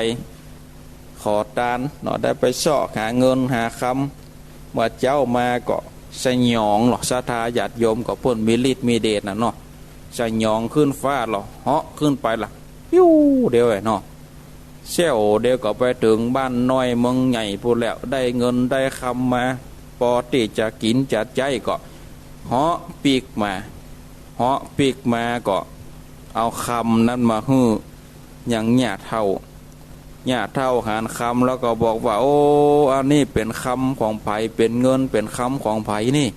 ขอตานเนาะ ได้ไปเซาะหาเงินหาคำ เมื่อเจ๊ามาก็สยองลอ ศรัทธาญาติโยม ก็เปิ้นมีฤทธิ์มีเดชน่ะเนาะ สยองขึ้นฟ้าลอ เหาะขึ้นไปละ ปิ้วเดียวเนาะ เสี้ยวเดียวก็ไปเถิงบ้านน้อยเมืองใหญ่ปู้นแล้ว ได้เงินได้คำมา ปอตี้จะกิ๋นจะใจ๊ก็เหาะปิ๊กมา เหาะปิ๊กมาก็เอาคำนั้นมาหื้อยังย่าเฒ่า ย่าเฒ่าหันคำแล้วก็บอกว่า โอ้ อันนี้เป๋นคำของใผ เป๋นเงินเป๋นคำของใผนี่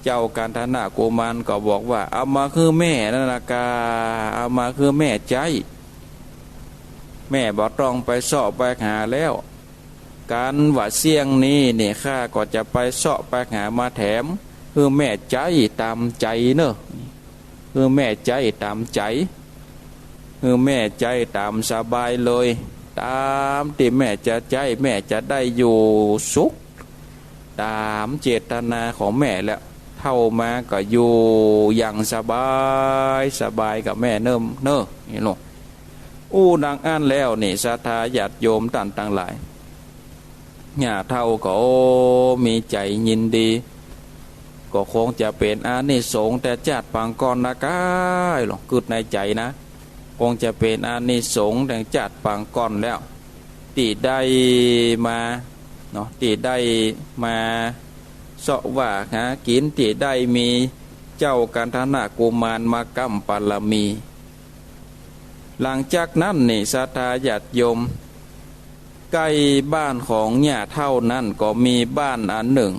เจ้ากัณฑนากุมารก็บอกว่า เอามาหื้อแม่นั่นละกา เอามาหื้อแม่ใจ๊ แม่บ่ต้องไปเซาะไปหาแล้ว ก๋านว่าเสี้ยงนี้นี่ ข้าก็จะไปเซาะไปหามาแถม หื้อแม่ใจ๊ต๋ามใจ๋เน่อ หื้อแม่ใจ๊ต๋ามใจ๋ หื้อแม่ใจ๊ต๋ามสบายเลย ต๋ามตี้แม่จะใจ๊ แม่จะได้อยู่สุข ต๋ามเจตนาของแม่แล้ว เฒ่ามาก็อยู่อย่างสบาย สบายกับแม่เน่อ เน่อ นี่ลูก อู้ดังอั้นแล้วนี่ ศรัทธาญาติโยมต้านตังหลาย ย่าเฒ่าก็ โอ้ มีใจ๋ยินดี ก็คงจะเป๋นอานิสงส์แต่จาติปางก่อนนะก้าย ลองกึ๊ดในใจ๋นะ คงจะเป๋นอานิสงส์แต่จาติปางก่อนแล้ว ตี้ได้มาเนาะ ตี้ได้มาเซาะว่าหากิ๋น ตี้ได้มีเจ้ากัณฑนากุมารมาก้ำปารมี หลังจากนั้นนี่ ศรัทธาญาติโยม ใก้บ้านของย่าเฒ่านั้นก็มีบ้านอันนึ่ง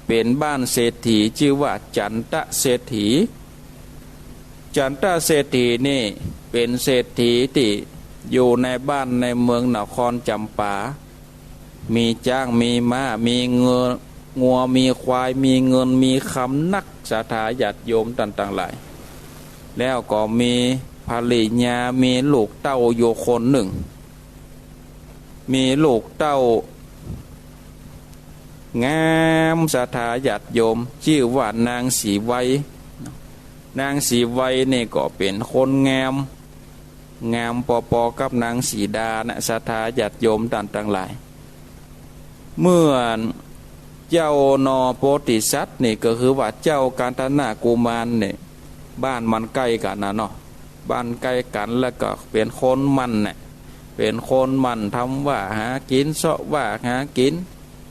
เป๋นบ้านเศรษฐี จื้อว่าจันตะเศรษฐี จันตะเศรษฐีนี่เป๋นเศรษฐีตี้อยู่ในบ้านในเมืองนครจ๋ำปา มีจ๊าง มีม้า มีงัว งัว มีควาย มีเงิน มีคำนัก ศรัทธาญาติโยมต้านตังหลาย แล้วก็มีภริยา มีลูกเต้าอยู่คนนึ่ง มีลูกเต้างาม ศรัทธาญาติโยม จื้อว่านางสีไว นางสีไวนี่ก็เป๋นคนงาม งามปอๆ กับนางสีดานะ ศรัทธาญาติโยมต้านตังหลาย เมื่อเจ้าหน่อโพธิสัตว์นี่ ก็คือว่าเจ้ากัณฑนากุมารนี่ บ้านมันใก้กั๋นนะเนาะ บ้านใก้กั๋น แล้วก็เป๋นคนหมั่นน่ะ เป๋นคนหมั่นทำว่าหากิ๋น เซาะว่าหากิ๋น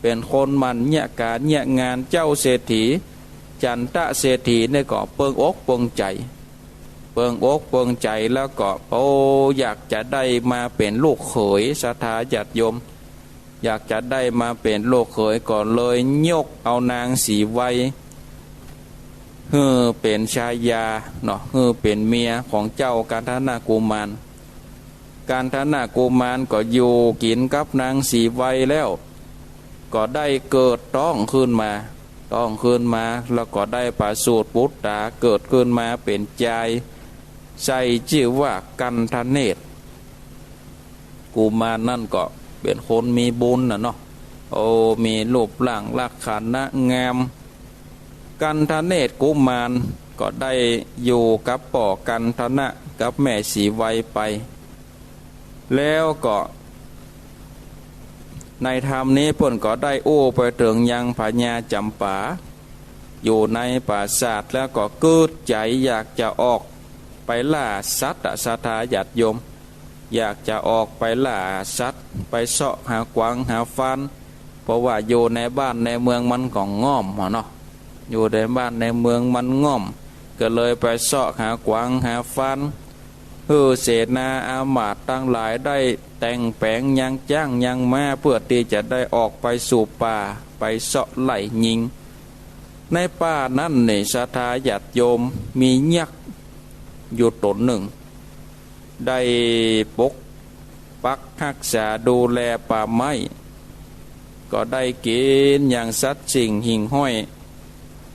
เป๋นคนหมั่นเยียะก๋านเยียะงาน เจ้าเศรษฐี จันตะเศรษฐีนี่ก็เปิงอกเปิงใจ๋ เปิงอกเปิงใจ๋แล้วก็ โอ้ อยากจะได้มาเป๋นลูกเขย ศรัทธาญาติโยม อยากจะได้มาเป๋นลูกเขย ก็เลยยกเอานางสีไว หื้อเป๋นชายาเนาะ หื้อเป๋นเมียของเจ้ากัณฑนากุมาร กันธนะกุมารก็อยู่กิ๋นกับนางสีไวแล้ว ก็ได้เกิดต๊องขึ้นมา ต๊องขึ้นมา แล้วก็ได้ประสูติปุตต๋าเกิดขึ้นมาเป๋นจาย ใส่จื้อว่ากันธเนศ กุมารนั่นก็เป๋นคนมีบุญน่ะเนาะ โอ้ มีรูปร่างลักษณะงาม กันธเนศกุมารก็ได้อยู่กับป้อกันธนะกับแม่สีไวไป แล้วก็ในธรรมนี้เปิ้นก็ได้อู้ไปเถิงยังพญาจ๋ำปา อยู่ในปราสาทแล้วก็กึ๊ดใจ๋อยากจะออกไปล่าสัตว์อะ ศรัทธาญาติโยม อยากจะออกไปล่าสัตว์ ไปเซาะหากวางหาฟาน เพราะว่าอยู่ในบ้านในเมืองมันก็ง่อมอะเนาะ อยู่ในบ้านในเมืองมันง่อม ก็เลยไปเซาะหากวางหาฟาน หื้อเสนาอามาตย์ตังหลายได้แต่งแป๋งยังจ๊างยังม้า เปื้อตี้จะได้ออกไปสู่ป่า ไปเซาะไล่ยิง ในป่านั้นนี่ ศรัทธาญาติโยม มียักษ์อยู่ต๋นนึ่ง ได้ปกปักฮักษาดูแลป่าไม้ ก็ได้กิ๋นอย่างสัตว์สิ่งหิ่งห้อย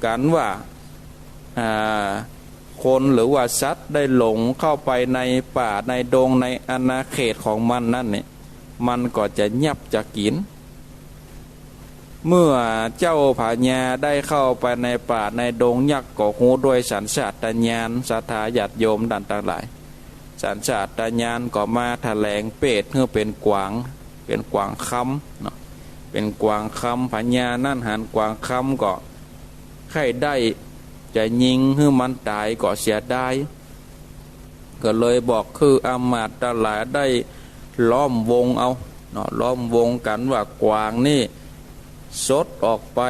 กันว่า อ่า คนหรือว่าสัตว์ได้หลงเข้าไปในป่าในดงในอาณาเขตของมันนั้นนี่ มันก็จะยับจะกิ๋น เมื่อเจ้าพญาได้เข้าไปในป่าในดง ยักษ์ก็ฮู้ด้วยสัญชาตญาณ ศรัทธาญาติโยมต้านตังหลาย สัญชาตญาณก็มาแถลงเปรตหื้อเป๋นกวาง เป๋นกวางคำเนาะ เป๋นกวางคำ พญานั้นหันกวางคำก็ใค่ได้จะยิงหื้อมันต๋ายก็เสียดาย ก็เลยบอกคืออามาตย์ตังหลายได้ล้อมวงเอาเนาะ ล้อมวงกั๋นว่ากวางนี่สดออกไป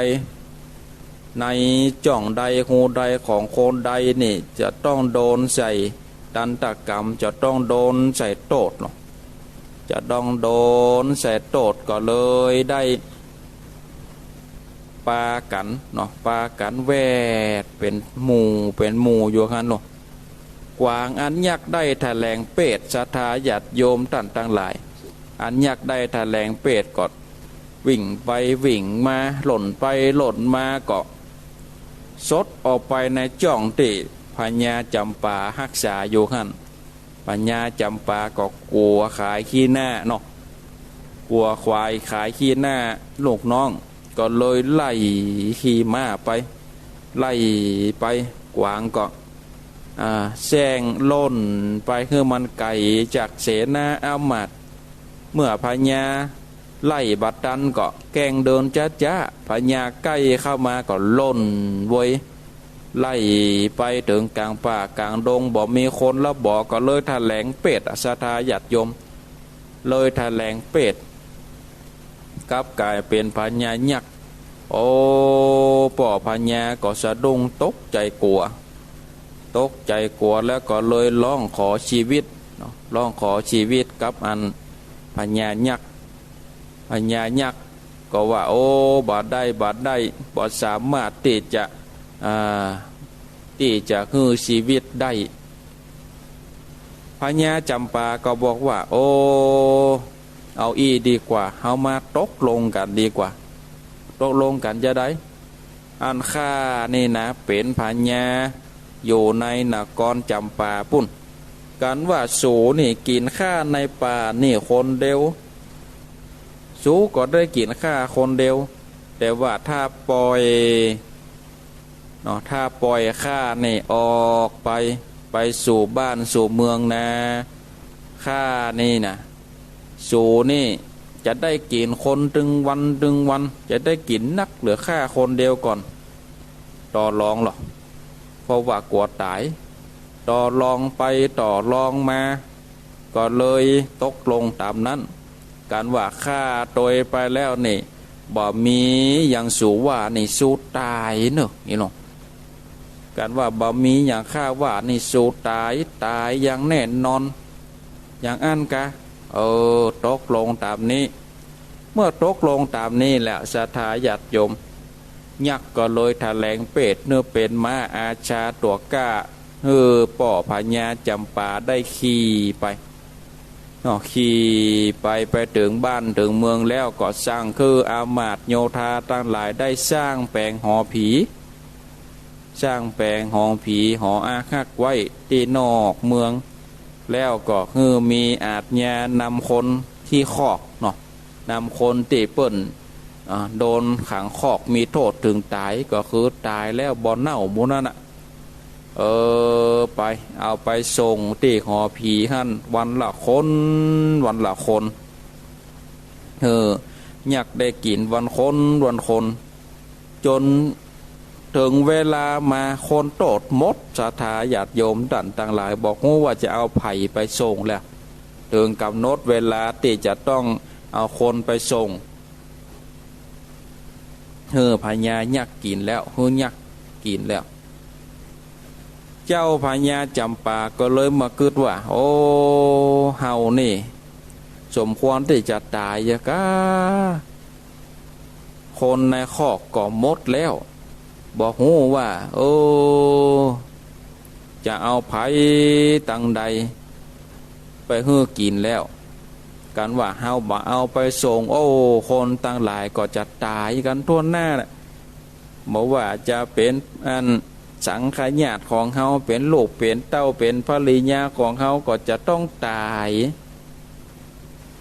ในจ้องใดฮูใดของคนใดนี่ จะต้องโดนใส่ตันตกรรม จะต้องโดนใส่โต้ษเนาะ จะต้องโดนใส่โต้ษ ก็เลยได้ ปากั๋นเนาะ ปากั๋นแวดเป๋นหมู่เป๋นหมู่อยู่หั้นเนาะ กวางอันยักษ์ได้แถลงเปรต ศรัทธาญาติโยมต้านตังหลาย อันยักษ์ได้แถลงเปรตก็วิ่งไปวิ่งมา ล่นไปล่นมา ก็สดออกไปในจ้องตี้พญาจ๋ำปาฮักษาอยู่หั้น พญาจ๋ำปาก็กั๋วขายขี้หน้าเนาะ กั๋วขาย ขายขี้หน้าลูกน้อง ก็เลยไล่ขี่ม้าไป ไล่ไป กวางก็ อ่า แซงล่นไปหื้อมันไก๋จากเสนาอามาตย์ เมื่อพญาไล่บ่ตันก็แกล้งเดินจ๊าๆ พญาใก้เข้ามาก็ล่นเว้ย ไล่ไปเถิงก๋างป่าก๋างดง บ่มีคนละบ่ ก็เลยแถลงเปรตอะ ศรัทธาญาติโยม เลยแถลงเปรต กลับก๋ายเป๋นพญายักษ์ โอ้ ป้อพญาก็สะดุ้งตกใจ๋กั๋ว ตกใจ๋กั๋วแล้วก็เลยฮ้องขอจีวิตเนาะ ฮ้องขอจีวิตกับอันพญายักษ์ พญายักษ์ก็ว่า โอ้ บ่ได้ บ่ได้ บ่สามารถตี้จะ อ่า ตี้จะหื้อจีวิตได้ พญาจ๋ำปาก็บอกว่า โอ้ เอาอี้ดีกว่า เฮามาตกลงกั๋นดีกว่า ตกลงกั๋นจาใด อันข้านี่นะ เป๋นพญาอยู่ในนครจ๋ำปาปู้น กันว่าสูนี่กิ๋นข้าในป่านี่คนเดียว สูก็ได้กิ๋นข้าคนเดียว แต่ว่าถ้าป่อย เนาะ ถ้าป่อยข้านี่ออกไป ไปสู่บ้านสู่เมืองนา ข้านี่นะ สูนี่จะได้กิ๋นคนตึงวันตึงวัน จะได้กิ๋นนักเหลือข้าคนเดียวก่อน ต่อรองหรอก เพราะว่ากั๋วต๋าย ต่อรองไปต่อรองมา ก็เลยตกลงต๋ามนั้น กันว่าข้าตวยไปแล้วนี่ บ่มีอย่างสูว่านี่ สูต๋ายเนาะ นี่เนาะ กันว่าบ่มีอย่างข้าว่านี่ สูต๋าย ต๋ายอย่างแน่นอน อย่างอั้นกา เออ ตกลงต๋ามนี้ เมื่อตกลงต๋ามนี้แล้ว ศรัทธาญาติโยม ยักษ์ก็เลยแถลงเปรตหื้อเป๋นม้าอาชาตั๋วกล้า หื้อป้อพญาจ๋ำปาได้ขี่ไป เนาะ ขี่ไป ไปเถิงบ้านเถิงเมืองแล้วก็สั่งคืออามาตย์โยธาตังหลายได้สร้างแป๋งหอผี สร้างแป๋งหอผีหออาฮักไว้ตี้นอกเมือง แล้วก็หื้อมีอาชญานำคนขี้คอกเนาะ นำคนตี้เปิ้น อ่า โดนขังคอกมีโต้ษเถิงต๋าย ก็คือต๋ายแล้วบ่เน่าหมู่นั้นน่ะ เออ ไป เอาไปส่งตี้หอผีหั้นวันละคน วันละคน เออ ยักได้กิ๋นวันคน วันคน จ๋นเถิงเวลามาคนโต้ษหมด ศรัทธาญาติโยมต้านตังหลาย บ่ฮู้ว่าจะเอาใผไปส่งแล้ว เถิงก๋ำหนดเวลาตี้จะต้องเอาคนไปส่ง หื้อพญายักษ์กิ๋นแล้ว หื้อยักษ์กิ๋นแล้ว เจ้าพญาจ๋ำปาก็เลยมากึ๊ดว่า โอ้ เฮานี่สมควรตี้จะต๋ายอะก้า คนในคอกก็หมดแล้ว บ่ฮู้ว่า เออ จะเอาใผตังใดไปหื้อกิ๋นแล้ว กั๋นว่าเฮาบ่เอาไปส่ง โอ้ คนตังหลายก็จะต๋ายกั๋นทั่วหน้าแหละ บ่ว่าจะเป๋นอันสังฆญาติของเฮา เป๋นลูกเป๋นเต้า เป๋นภริยาของเฮาก็จะต้องต๋าย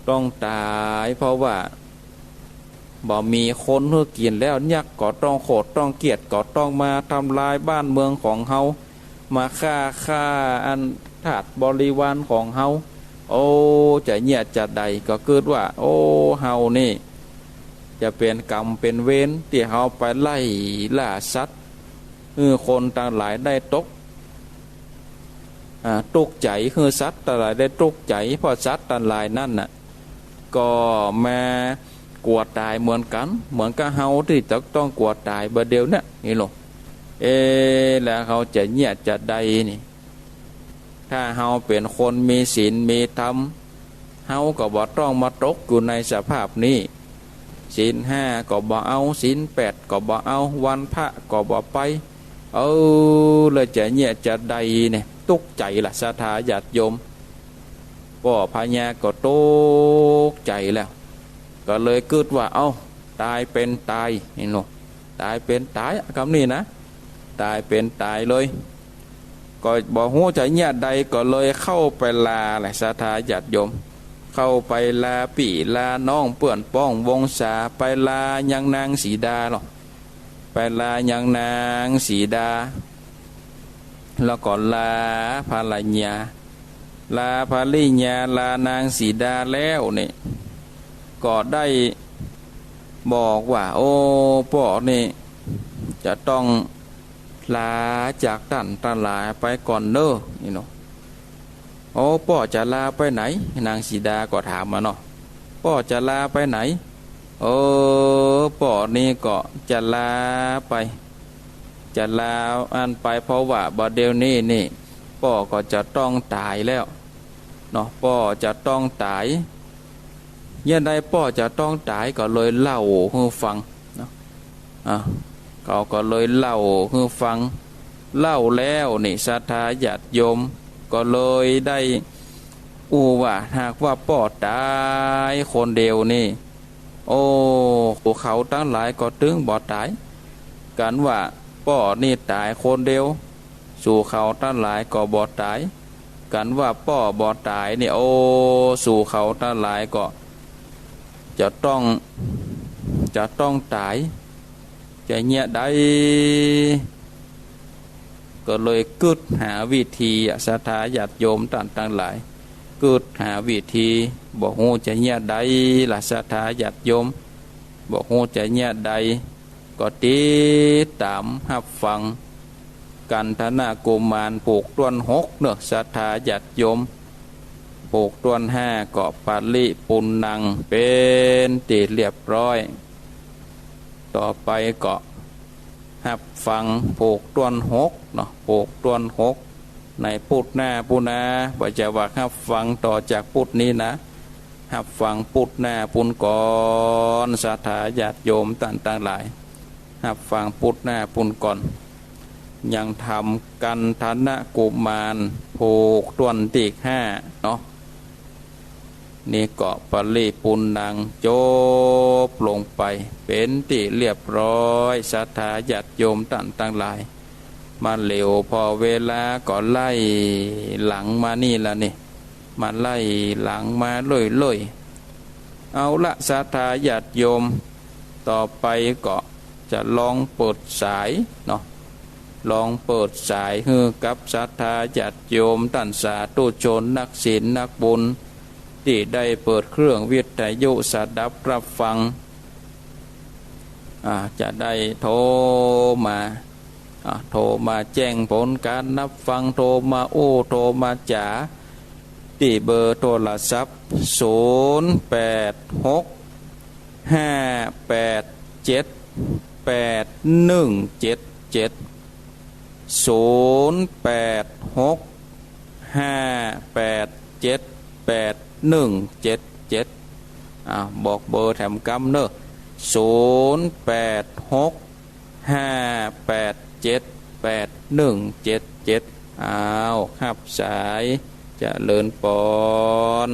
ต้องต๋าย เพราะว่า บ่มีคนหื้อกิ๋นแล้ว ยักษ์ก็ต้องโขดต้องเกลียด ก็ต้องมาทำลายบ้านเมืองของเฮา มาฆ่า ฆ่าอันทาสบริวารของเฮา โอ้ จะเยียะจะใด ก็กึ๊ดว่า โอ้ เฮานี่จะเป๋นกรรมเป๋นเวรตี้เฮาไปไล่ล่าสัตว์ หื้อคนตังหลายได้ตก อ่า ตุ๊กใจ๋ หื้อสัตว์ตังหลายได้ตุ๊กใจ๋ เพราะสัตว์ตังหลายนั้นน่ะ ก็มากั๋วต๋ายเหมือนกั๋น เหมือนกับเฮาตี้จะต้องกั๋วต๋ายบ่าเดี่ยวเนี้ย นี่โลก เอ แล้วเฮาจะเยียะจะใดนี่ ถ้าเฮาเป๋นคนมีศีลมีธรรม เฮาก็บ่ต้องมาตกอยู่ในสภาพนี้ ศีลห้าก็บ่เอา ศีลแปดก็บ่เอา วันพระก็บ่ไป เออ แล้วจะเยียะจะใดเนี่ย ตุ๊กใจ๋ละ ศรัทธาญาติโยม ป้อพญาก็ตกใจ๋แล้ว ก็เลยกึ๊ดว่า เอ้า ต๋ายเป๋นต๋าย นี่โลก ต๋ายเป๋นต๋าย กำนี้นะ ต๋ายเป๋นต๋ายเลย ก็บ่ฮู้จะเยียะใด ก็เลยเข้าไปลาแหละ ศรัทธาญาติโยม เข้าไปลาปี้ลาน้อง เปื้อนป้องวงศา ไปลายังนางสีดาลอ ไปลายังนางสีดา แล้วก็ลาภรรยา ลาภริยา ลานางสีดาแล้วนี่ ก็ได้บอกว่า โอ้ ป้อนี่จะต้องลาจากต้านตังหลายไปก่อนเน่อ นี่เนาะ โอ้ ป้อจะลาไปไหน นางสีดาก็ถามมาเนาะ ป้อจะลาไปไหน เออ ป้อนี่ก็จะลาไป จะลาอันไป เพราะว่าบ่าเดี่ยวนี้นี่ ป้อก็จะต้องต๋ายแล้วเนาะ ป้อจะต้องต๋าย เยียะใดป้อจะต้องต๋าย ก็เลยเล่าหื้อฟังเนาะ อ่า เขาก็เลยเล่าหื้อฟัง เล่าแล้วนี่ ศรัทธาญาติโยมก็เลยได้อู้ว่า หากว่าป้อต๋ายคนเดียวนี่ โอ้ เขาตังหลายก็ตึงบ่ต๋าย กั๋นว่าป้อนี่ต๋ายคนเดียว สูเขาตังหลายก็บ่ต๋าย กั๋นว่าป้อบ่ต๋ายนี่ โอ้ สูเขาตังหลายก็จะต้อง จะต้องต๋าย จะเยียะใด ก็เลยกึ๊ดหาวิธีอะ ศรัทธาญาติโยมต้านตังหลาย กึ๊ดหาวิธี บ่ฮู้จะเยียะใดละ ศรัทธาญาติโยม บ่ฮู้จะเยียะใด ก็ติดต๋ามฮับฟัง กันทนะกุมารผูกต้วนหกเนาะ ศรัทธาญาติโยม ผูกต้วนห้าก็ปริปุณณัง เป๋นตี้เรียบร้อย ต่อไปก็ฮับฟังผูกต้วนหกเนาะ ผูกต้วนหก ในปุดหน้าปู้นา บ่ใจ้ว่าฮับฟังต่อจากปุดนี้นะ ฮับฟังปุดหน้าปู้นก่อน ศรัทธาญาติโยมต้านตังหลาย ฮับฟังปุดหน้าปู้นก่อน ยังทำกันทนะกุมารผูกต้วนตี้ห้าเนาะ นี่ก็ปริปุณณังจบลงไปเป๋นตี้เรียบร้อย ศรัทธาญาติโยมต้านตังหลาย มาเหลียวผ่อเวลาก็ไล่หลังมานี่ละนี่ มาไล่หลังมาเรื่อยๆ เอาละ ศรัทธาญาติโยม ต่อไปก็จะลองเปิดสายเนาะ ลองเปิดสายหื้อกับศรัทธาญาติโยมต้านสาธุชนนักศีลนักบุญ ตี้ได้เปิดเครื่องวิทยุสดับรับฟัง อ่า จะได้โทรมา อ่า โทรมาแจ้งผลการรับฟัง โทรมาอู้ โทรมาจ๋า ตี้เบอร์โทรศัพท์ ศูนย์แปดหก ห้าแปดเจ็ด แปดหนึ่งเจ็ดเจ็ด ศูนย์แปดหก ห้าแปดเจ็ด แปดหนึ่งเจ็ดเจ็ด อ่า บอกเบอร์แถมกำเนอะ ศูนย์แปดหก ห้าแปดเจ็ด แปดหนึ่งเจ็ดเจ็ด อ้าว ฮับสาย เจริญปอน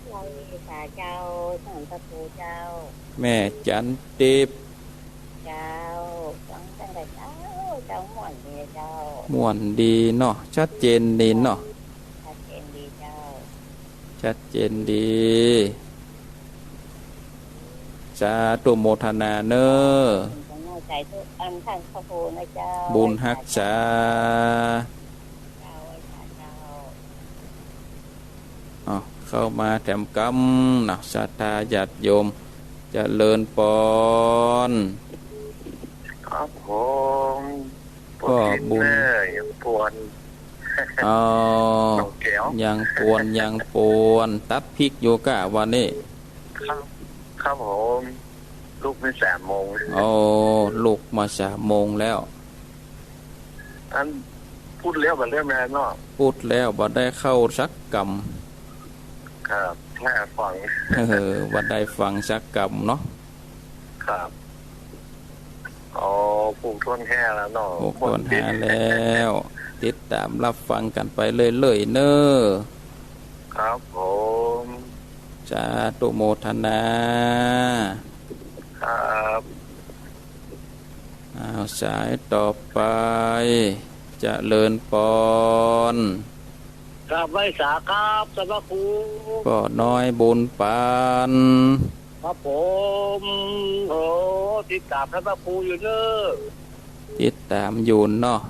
ไหว้สาเจ้า ต้านพระครูเจ้า แม่จันทิพย์ เจ้า ฟังตั้งแต่เจ๊า เจ้า ม่วนดีเจ้า ม่วนดีเนาะ ชัดเจนดีเนาะ ชัดเจนดีเจ้า ชัดเจนดี สาธุโมทนาเนอะ เป็นกำลังใจ๋ทุกอันต้านพระครูนะเจ้า บุญฮักษา เจ้า ไหว้สาเจ้า อ้าว เข้ามาแถมกำนะ ศรัทธาญาติโยม เจริญปอน ครับผม พ่อบุญ พ่อทิพย์เนอะ ยังปวน อ๋อ น้องแก้ว ยังปวน ยังปวน ตัดพริกอยู่ก้าวันนี้ ครับ ครับผม ลุกมาสามโมง โอ้ ลุกมาสามโมงแล้ว อัน พูดแล้วบ่ได้มาเนาะ พูดแล้วบ่ได้เข้าสักกำ ครับ แค่ฟัง เออ บ่ได้ฟังสักกำเนาะ ครับ อ๋อ ผูกถ้วนแฮแล้วเนาะ ผูกถ้วนแฮแล้ว ติดต๋ามรับฟังกั๋นไปเรื่อยๆ เนอะ ครับผม สาธุโมทนา ครับ อ้าว สายต่อไป เจริญปอน กราบไหว้สาครับ ต้านพระครู ป้อน้อยบุญปัน ครับผม โอ้ ติดต๋ามต้านพระครูอยู่เนอะ ติดต๋ามอยู่เนาะ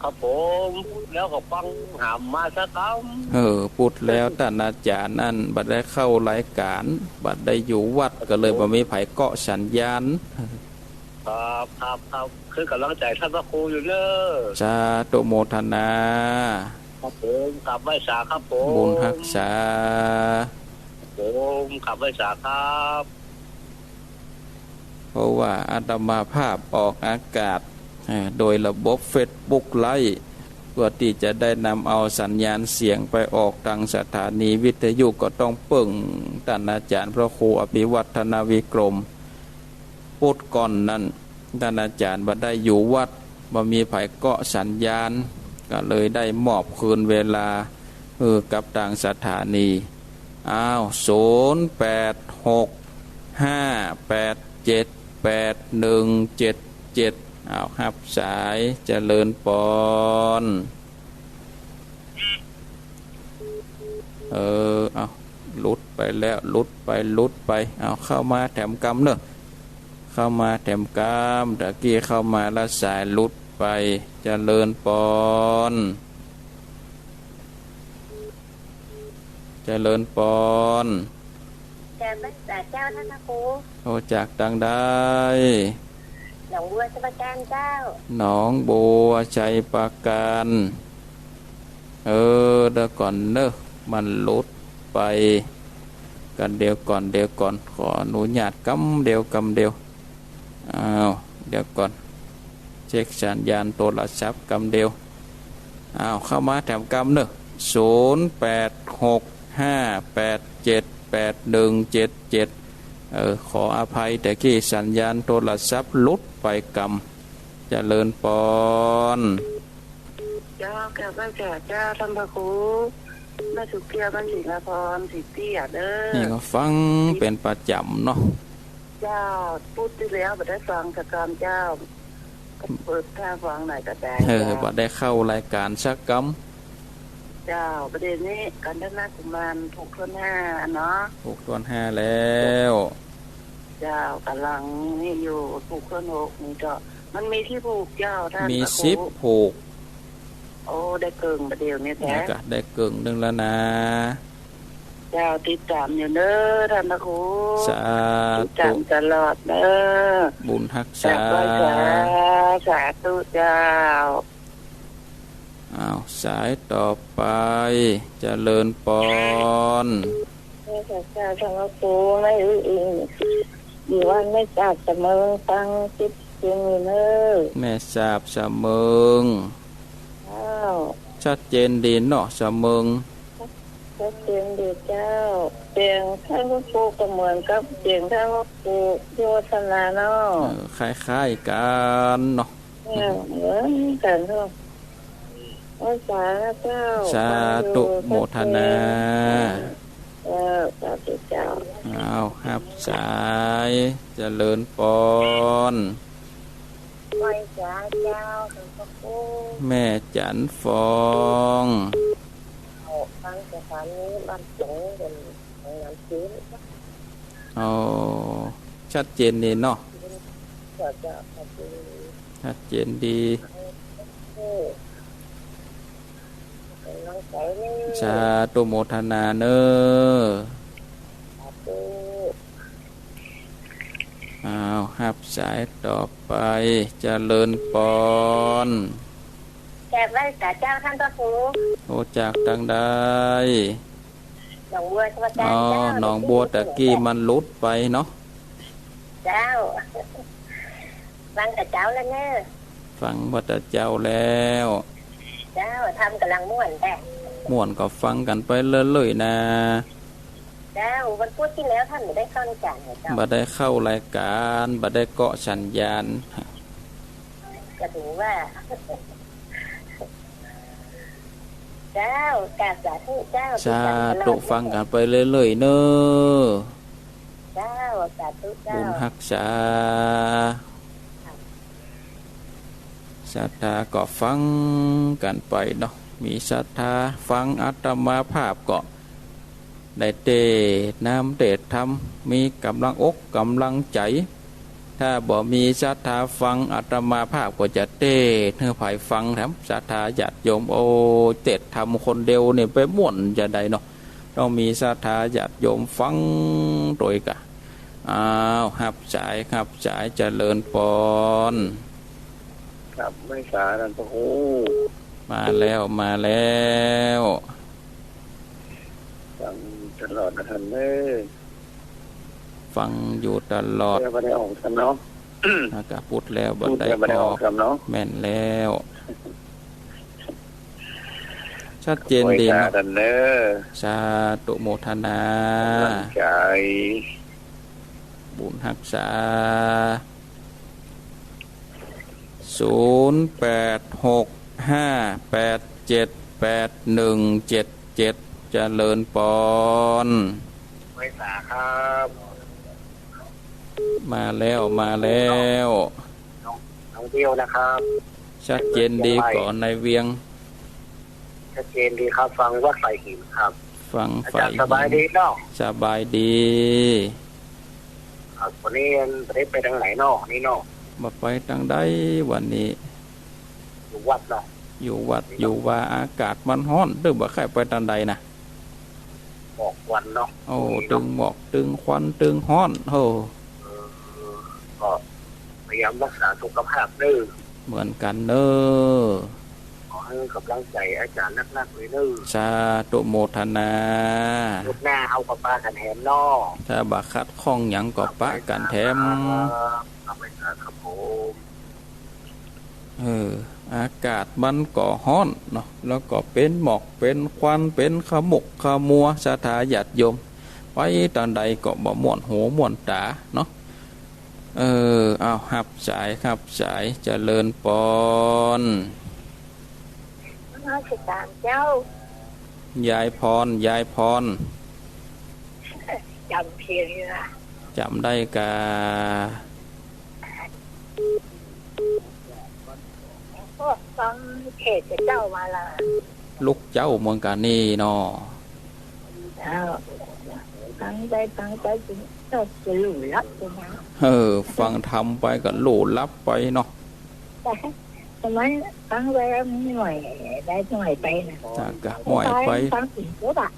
ครับผม แล้วก็ฟังหามมาสักกำ เออ พูดแล้วต้านอาจ๋ารย์นั่นบ่ได้เข้ารายก๋าน บ่ได้อยู่วัด ก็เลยบ่มีใผเกาะสัญญาณ ครับ ครับ ครับ คือกำลังใจ๋ต้านพระครูอยู่เนอะ สาธุโมทนา ครับผม กราบไหว้สาครับผม บุญฮักษา ครับผม กราบไหว้สาครับ เพราะว่าอาตมาภาพออกอากาศ เอ่อ โดยระบบเฟซบุ๊กไลฟ์ เพื่อตี้จะได้นำเอาสัญญาณเสียงไปออกตางสถานีวิทยุ ก็ต้องเปิ้งต้านอาจ๋ารย์พระครูอภิวัฒนวิกรม พุธก่อนนั้น ต้านอาจ๋ารย์บ่ได้อยู่วัด บ่มีใผเกาะสัญญาณ ก็เลยได้มอบคืนเวลา เออ กับตางสถานี อ้าว ศูนย์แปดหก ห้าแปดเจ็ด แปดหนึ่งเจ็ดเจ็ด อ้าว ฮับสาย เจริญปอน เออ เอา หลุดไปแล้ว หลุดไป หลุดไป เอา เข้ามาแถมกำเนอะ เข้ามาแถมกำ ตะกี้เข้ามาแล้วสายหลุดไป เจริญปอน เจริญปอน กราบไหว้สาเจ้าต้านพระครู โทรจากตางใด หนองบัวชัยปราการเจ้า หนองบัวชัยปราการ เออ เดี๋ยวก่อนเนอะ มันหลุดไป กันเดี๋ยวก่อน เดี๋ยวก่อน ขออนุญาตกำเดียว กำเดียว อ้าว เดี๋ยวก่อน เช็คสัญญาณโทรศัพท์กำเดียว อ้าว เข้ามาแถมกำเนอะ ศูนย์แปดหก ห้าแปดเจ็ด แปดหนึ่งเจ็ดเจ็ด เออ ขออภัย ตะกี้สัญญาณโทรศัพท์หลุดไปกำ เจริญปอน เจ้า กราบไหว้สาเจ้าต้านพระครู แม่สุเกียว มันสิงห์นครศรีเตี้ยเด้อ นี่ก็ฟังเป๋นประจ๋ำเนาะ เจ้า พุธตี้แล้วบ่ได้ฟังสักกำเจ้า เปิดตาฟังหน่อยก็ได้ เออ เจ้า บ่ได้เข้ารายก๋านสักกำ เจ้า ประเดี๋ยวนี้กันทนากุมารถูกถ้วนห้าเนาะ ถูกถ้วนห้าแล้ว เจ้า ก่ำลังนี่อยู่ ถูกถ้วนหกนี่ก็ มันมีตี้ผูกเจ้า ต้านพระครู มีสิบผูก โอ้ ได้เกิ่งประเดี๋ยวนี้แต๊ นี่ก็ได้เกิ่งนึ่งแล้วนะ เจ้า ติดต๋ามอยู่เน้อ ต้านพระครู สาธุ ติดต๋ามตลอดเน้อ บุญฮักษา กราบไหว้สา สาธุเจ้า อ้าว สายต่อไป เจริญปอน แม่ข้าเจ้า ต้านพระครู แม่อื้ออิง อยู่บ้านแม่สาบสะเมิง ฟังคลิปเสียงอยู่เน้อ แม่สาบสะเมิง เจ้า ชัดเจนดีเนาะ สะเมิง ชัดเจนดีเจ้า เสียงต้านพระครูก็เหมือนกับเสียงต้านพระครูโยธนาเนาะ เออ คล้ายๆ กั๋นเนาะ เออ เหมือนกั๋นเนาะ โอ้ย สาธุเจ้า สาธุ ฟังอยู่ โมทนา ชัดเจน เออ สาธุเจ้า อ้าว ฮับสาย เจริญปอน ไหว้สาเจ้า ต้านพระครู แม่จันทร์ฟอง เอาฟังสถานีบ้านสงเป๋นของน้ำจืด อ๋อ ชัดเจนดีเนาะ เจ้า เจ้า ชัดเจนดี ชัดเจนดี เออ กำลังใจ๋เน้อ สาธุ โมทนาเน้อ สาธุ อ้าว ฮับสายต่อไป เจริญปอน จากไหว้สาเจ้า ต้านพระครู โอ้ จากตางใด หนองบัว สวัสดี อ๋อ เจ้า หนองบัว ตะกี้มันหลุดไปเนาะ เจ้า ฟังแต่เจ๊าแล้วเน้อ ฟังว่าแต่เจ๊าแล้ว เจ้า ธรรมก๋ำลังม่วนแต๊ ม่วนก็ฟังกั๋นไปเรื่อยๆ นะ เจ้า วันพุธตี้แล้วต้านบ่ได้เข้าในก๋านเหรอเจ้า บ่ได้เข้ารายก๋าน บ่ได้เกาะสัญญาณ ก็ถือว่า เจ้า กราบสาธุเจ้า สาธุ ติดต๋ามตลอด ฟังกั๋นไปเรื่อยๆ เน้อ เจ้า สาธุเจ้า บุญฮักษา ศรัทธาก็ฟังกั๋นไปเนาะ มีศรัทธาฟังอาตมาภาพก็ได้เตศน์น้ำเตศน์ธรรม มีก๋ำลังอกก๋ำลังใจ๋ ถ้าบ่มีศรัทธาฟังอาตมาภาพก็จะเตศน์หื้อใผฟังแถม ศรัทธาญาติโยม โอ้ เตศน์ธรรมคนเดียวนี่ไปม่วนจะใดเนาะ ต้องมีศรัทธาญาติโยมฟังตวยกะ อ้าว ฮับสาย ฮับสาย เจริญปอน ครับ ไหว้สาต้านพระครู มาแล้ว มาแล้ว ฟังตลอดนะต้านเน้อ ฟังอยู่ตลอด พุธแล้วบ่ได้ออกซ้ำเนาะ อากาศพุธแล้วบ่ได้ออก พุธแล้วบ่ได้ออกซ้ำเนาะ แม่นแล้ว ชัดเจนดีเนาะ ไหว้สาต้านเน้อ สาธุโมทนา กำลังใจ๋ บุญฮักษา ศูนย์แปดหกห้าแปดเจ็ดแปดหนึ่งเจ็ดเจ็ด เจริญปอน ไหว้สาครับ มาแล้ว มาแล้ว น้อง น้องเดียวนะครับ ชัดเจนดีก่อในเวียง ชัดเจนดีครับ ฟังวัดฝายหินครับ ฟังฝายหิน อาจ๋ารย์สบายดีเนาะ สบายดี ครับ วันนี้บ่ได้ไปตางไหนเนาะ นี่เนาะ บ่ไปตางใดวันนี้ อยู่วัดเนาะ อยู่วัด อยู่วา อากาศมันฮ้อน ตึงบ่ใค่ไปตางใดนะ หมอกควันเนาะ โอ้ ตึงหมอก ตึงควัน ตึงฮ้อน โอ้ เออ ก็พยายามรักษาสุขภาพเน้อ เหมือนกั๋นเน้อ ขอหื้อกำลังใจ๋อาจ๋ารย์นักๆ เลยเน้อ สาธุโมทนา พุธหน้าเฮาก็ปะกั๋นแถมเนาะ ถ้าบ่ขัดข้องหยังก็ปะกั๋นแถม ครับ ครับผม เออ อากาศมันก็ฮ้อนเนาะ แล้วก็เป๋นหมอก เป๋นควัน เป๋นขมุกขมัว ศรัทธาญาติโยม ไปตางใดก็บ่ม่วนหูม่วนต๋าเนาะ เออ เอา ฮับสาย ฮับสาย เจริญปอน นมัสก๋านเจ้า ยายพร ยายพร จ๋ำเปียรนะ จ๋ำได้ก่า ก็ฟังเทศน์เจ้ามาละ ลุกเจ๊าเมืองกั๋นนี่เนาะ เจ้า ฟังไปฟังไปก็จะหลู่หลับไปนะ เออ ฟังธรรมไปก็หลู่หลับไปเนาะ สมัยฟังไปแล้วมันหง่อยได้หง่อยไปนะ อ่ะ ก็หง่อยไป ฟังจนจบอะ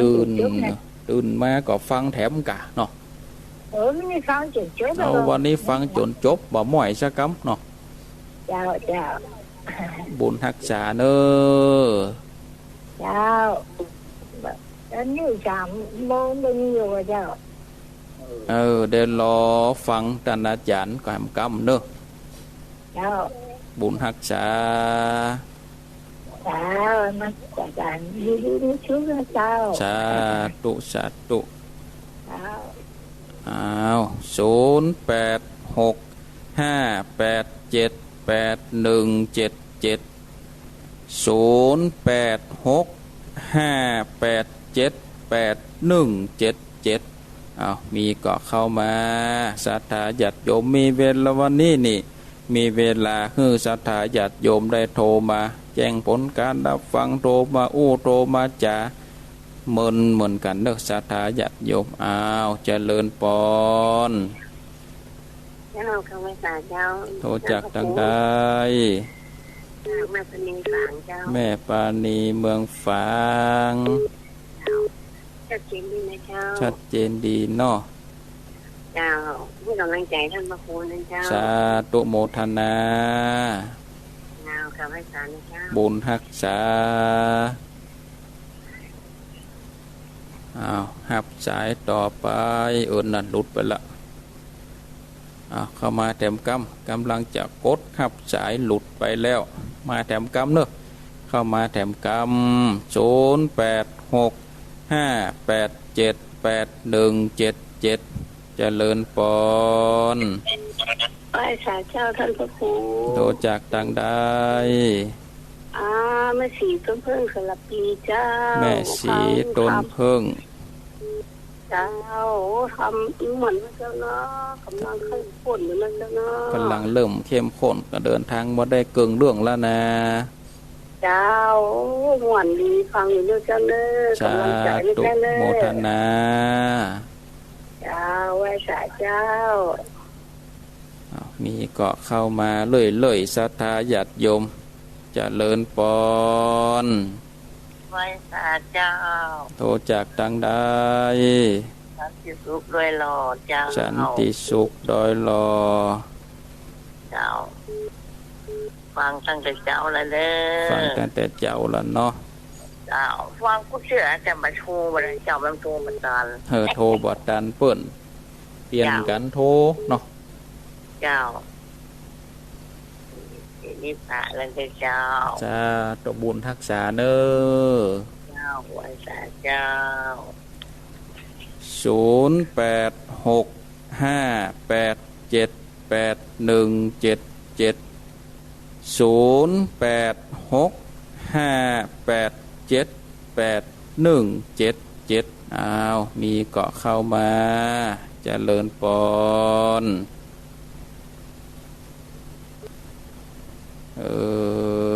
ตื่น ฟังจนจบนะ ตื่นมาก็ฟังแถมก่าเนาะ เออ วันนี้ฟังจ๋นจบ เอา วันนี้ฟังจ๋นจบ บ่หม่อยสักกำเนาะ เจ้า เจ้า บุญฮักษาเน่อ เจ้า ต๋อนนี้สามโมงเบิ่งอยู่เจ้า เออ เดี๋ยวรอฟังต้านอาจ๋ารย์ก่อนกำเน่อ เจ้า บุญฮักษา สาธุ นมัสก๋าน ดีดีมีสุขนะเจ้า สาธุ สาธุ เจ้า อ้าว ศูนย์แปดหกห้าแปดเจ็ดแปดหนึ่งเจ็ดเจ็ด ศูนย์แปดหกห้าแปดเจ็ดแปดหนึ่งเจ็ดเจ็ด อ้าว มีก็เข้ามา ศรัทธาญาติโยม มีเวลาวันนี้นี่ มีเวลาหื้อศรัทธาญาติโยมได้โทรมาแจ้งผลก๋านรับฟัง โทรมาอู้ โทรมาจ๋า เมินเหมือนกั๋นเน่อ ศรัทธาญาติโยม อ้าว เจริญปอน เจ้า ข้าพเจ้า เจ้า โทรจากตางใด แม่ปาณีฝางเจ้า แม่ปาณีเมืองฝาง เจ้า ชัดเจนดีนะเจ้า ชัดเจนดีเนาะ เจ้า ให้ก๋ำลังใจ๋ต้านพระครูนะเจ้า สาธุโมทนา เจ้า ข้าพเจ้านะเจ้า บุญฮักษา อ้าว ฮับสายต่อไป เออ นั่นหลุดไปละ อ้าว เข้ามาแถมกำ ก่ำลังจะกดฮับสาย หลุดไปแล้ว มาแถมกำเน่อ เข้ามาแถมกำ ศูนย์แปดหกห้าแปดเจ็ดแปดหนึ่งเจ็ดเจ็ด เจริญปอน ไหว้สาเจ้าต้านพระครู โทรจากตางใด อ่า แม่ศรีต้นเพิ่งสระบุรีเจ้า แม่ศรีต้นเพิ่ง เจ้า ธรรมะเหมือนเจ้าเนาะ ก๋ำลังเข้มข้นอยู่นะเจ้าเนาะ ก๋ำลังเริ่มเข้มข้น ก็เดินตางบ่ได้เกิ่งเรื่องแล้วนะ เจ้า ม่วนดีฟังอยู่เน่อเจ้าเน่อ สาธุ ก๋ำลังใจ๋เน่อเจ้าเน่อ โมทนา เจ้า ไหว้สาเจ้า อ้าว มีก็เข้ามาเรื่อยๆ ศรัทธาญาติโยม เจริญปอน ไหว้สาเจ้า โทรจากตางใด สันติสุขดอยหล่อเจ้า สันติสุขดอยหล่อ เจ้า ฟังตั้งแต่เจ๊าแล้วเน่อ ฟังตั้งแต่เจ๊าแล้วเนาะ เจ้า ฟังกู้เตื้อแต่บ่โทรบ่ได้เจ้า มันโทรบ่ตัน เออ โทรบ่ตันเปิ้น เปลี่ยนกั๋นโทรเนาะ เจ้า เจ้า ทีนี้ปะแล้วเจ้า สาธุ บุญฮักษาเน่อ เจ้า ไหว้สาเจ้า ศูนย์แปดหกห้าแปดเจ็ดแปดหนึ่งเจ็ดเจ็ด ศูนย์แปดหกห้าแปดเจ็ดแปดหนึ่งเจ็ดเจ็ด อ้าว มีก็เข้ามา เจริญปอน เอ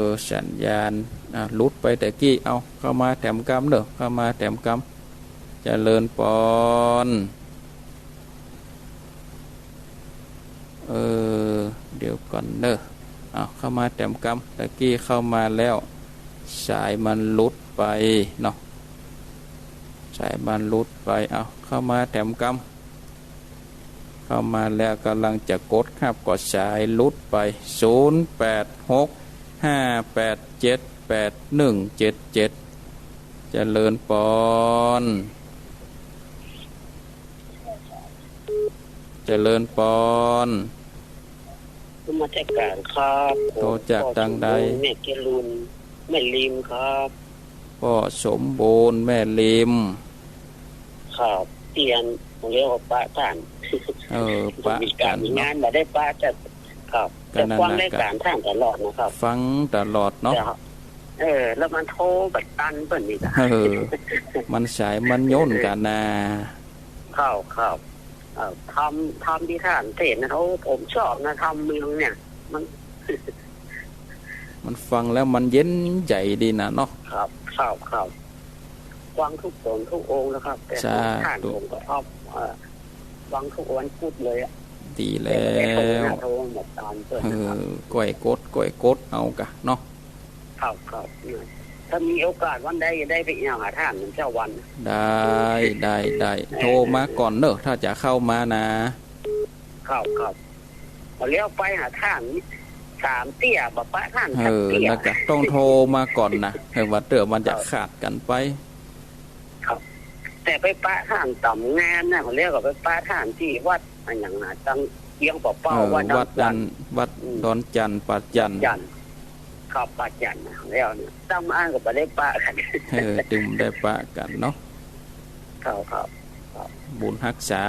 อ สัญญาณ อ่ะ หลุดไปแต่กี้ เอา เข้ามาแถมกำเน่อ เข้ามาแถมกำ เจริญปอน เออ เดี๋ยวก่อนเน่อ เอา เข้ามาแถมกำ ตะกี้เข้ามาแล้ว สายมันหลุดไปเนาะ สายมันหลุดไป เอา เข้ามาแถมกำ เข้ามาแล้ว ก่ำลังจะกดฮับ ก็สายหลุดไป ศูนย์แปดหกห้าแปดเจ็ดแปดหนึ่งเจ็ดเจ็ด เจริญปอน เจริญปอน นมัสก๋านครับ โทรจากตางใด พ่อสมบูรณ์ แม่เกลุน แม่ลิมครับ พ่อสมบูรณ์ แม่ลิม ครับ เตียน ผมเรียกว่าปะต้าน เออ ปะ มีก๋าน กั๋นเนาะ มีงานบ่ได้ปะ แต่ ครับ ก็นั่นแหละ แต่ฟังรายก๋านต้านตลอดนะครับ ฟังตลอดเนาะ เจ้า เออ แล้วมันโทรบ่ตันเปิ้นนี่กะ เออ มันสายมันโยนกั๋นนา ครับ ครับ เอ่อ ธรรม ธรรมตี้ต้านเตศน์นะ โอ้ ผมชอบนะ ธรรมเมืองเนี่ย มัน มันฟังแล้วมันเย็นใจ๋ดีนะเนาะ ครับ ครับ ครับ ฟังกู้ต๋นกู้องค์แล้วครับ แต่ สาธุ ของต้านผมก็ชอบ เอ่อ ฟังกู้วันพุธเลยอะ ดีแล้ว แต่บ่ได้โทรนะ โทรบ่ตันเปิ้นนะครับ เออ ก้อยกด ก้อยกดเอาก่ะเนาะ ครับ ครับ ถ้ามีโอกาสวันใดจะได้ไปเยี่ยมหาต้านเหมือนเจ้าวัน ได้ ได้ ได้ เออ โทรมาก่อนเนาะ ถ้าจะเข้ามานะ ครับ ครับ แล้วไปหาต้านสามเตี้ย บ่ปะต้านสักเตี้ย เออ แล้วก็ต้องโทรมาก่อนนะ เออ ว่าเตื้อมันจะขาดกั๋นไป ครับ แต่ไปปะต้านต๋ามงานนะ แล้วก็ไปปะต้านตี้วัดอะหยังนะ ตังเวียงป่าเป้า เออ วัดดอนจันทน์ วัดอัน วัด อืม ดอนจันทน์ ป่าจันทน์ จันทน์ ครับ ป่าจันทน์นะ แล้วเนี่ย ตางอันก็บ่ได้ปะกั๋น เออ ตึงได้ปะกั๋นเนาะ ครับ ครับ ครับ บุญฮักษา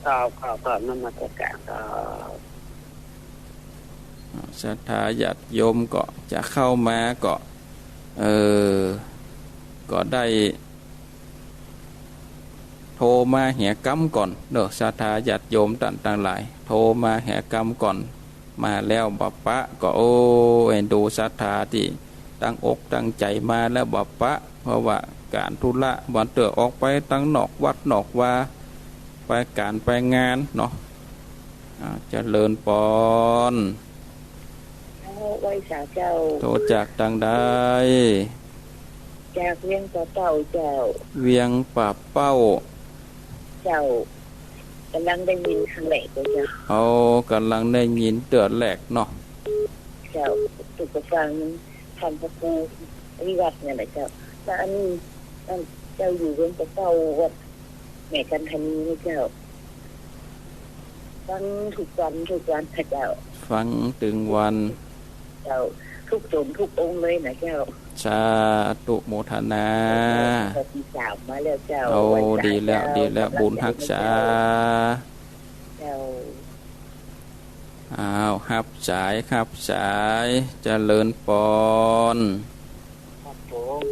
ครับ ครับ ครับ นมัสการครับ ศรัทธาญาติโยมก็จะเข้ามาก็ เออ ก็ได้ โทรมาเหียกำก่อนเนาะ ศรัทธาญาติโยมต้านตังหลาย โทรมาเหียกำก่อน มาแล้วบ่ปะก็ โอ้ เอ็นดูศรัทธาตี้ตั้งอกตั้งใจ๋มาแล้วบ่ปะ เพราะว่าก๋านธุระ บ่าเตื้อออกไปตังนอกวัดนอกวา ไปก๋านไปงานเนาะ อ่า เจริญปอน เจ้า ไหว้สาเจ้า โทรจากตังใด จากเวียงป่าเป้าเจ้า เวียงป่าเป้า เจ้า ก่ำลังได้ยินครั้งแรกเลยเจ้า เอา ก่ำลังได้ยินเตื้อแรกเนาะ เจ้า ตุ๊กก็ฟังท่านพระครูวิวัฒน์นั่นแหละเจ้า แล้วอันนี้ อันเจ้าอยู่เวียงป่าเป้าวัด แม่จันทนีนี่เจ้า ฟังกู้วันกู้วันนะเจ้า ฟังตึงวัน เจ้า กู้ต๋นกู้องค์เลยนะเจ้า สาธุโมทนา ข้อตี้สามมาแล้วเจ้า โอ้ ไหว้สา ดีแล้ว เจ้า ดีแล้ว ก๋ำลัง บุญฮักษา เจ้า อ้าว ฮับสาย ฮับสาย เจริญปอน ครับผม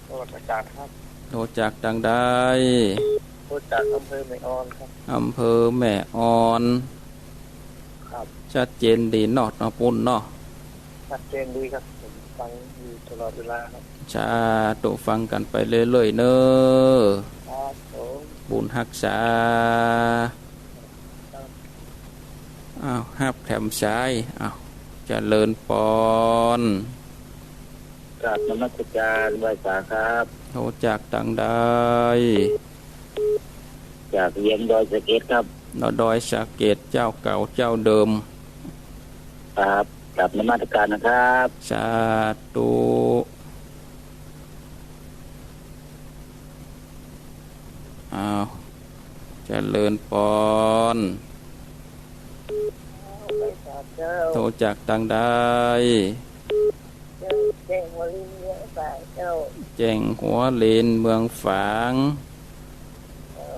นมัสการครับ โทรจากตังใด โทรจากอำเภอแม่ออนครับ อำเภอแม่ออน ครับ ชัดเจนดีเนาะ เนาะปุ้นเนาะ ชัดเจนดีครับ ผมฟังอยู่ตลอดเวลาครับ สาธุ ฟังกั๋นไปเรื่อยๆ เนาะ ครับผม บุญฮักษา ครับ อ้าว ฮับแถมสาย อ้าว เจริญปอน กราบนมัสการไหว้สาครับ โทรจากตังใด จากเวียงดอยสะเก็ดครับ เนาะ ดอยสะเก็ด เจ้าเก่าเจ้าเดิม ครับ กราบนมัสการนะครับ สาธุ อ้าว เจริญปอน ไหว้สาเจ้า โทรจากตังใด แจ้งหัวลินเมืองฝางเจ้า แจ้งหัวลินเมืองฝาง เจ้า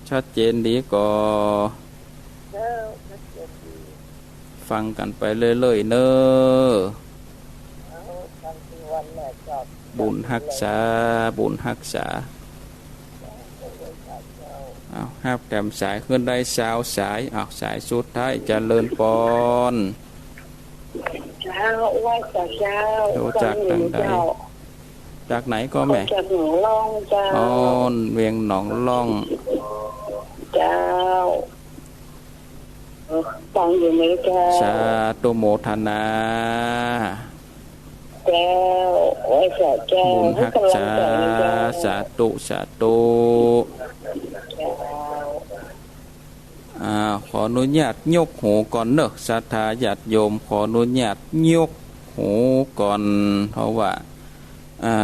ชัดเจนดีก่อ เจ้า ชัดเจนดี ฟังกั๋นไปเรื่อยๆ เนาะ เอา ฟังตึงวันแหละเจ้า บุญฮักษา บุญฮักษา เอา ฮับแถมสายขึ้นได้ซาวสาย เอา สายสุดท้าย เจริญปอน เจ้า ไหว้สาเจ้า โทรจากตังใด ฟังอยู่เจ้า จากไหนก่อแม่ จากหนองล่องเจ้า อ๋อ เวียงหนองล่อง เจ้า ฟังอยู่ไหมเจ้า สาธุโมทนา เจ้า ไหว้สาเจ้า บุญฮักษา ให้กำลังใจนะเจ้า สาธุ สาธุ เจ้า อ่า ขออนุญาตยกหูก่อนเนาะ ศรัทธาญาติโยม ขออนุญาตยกหูก่อน เพราะว่า อ่า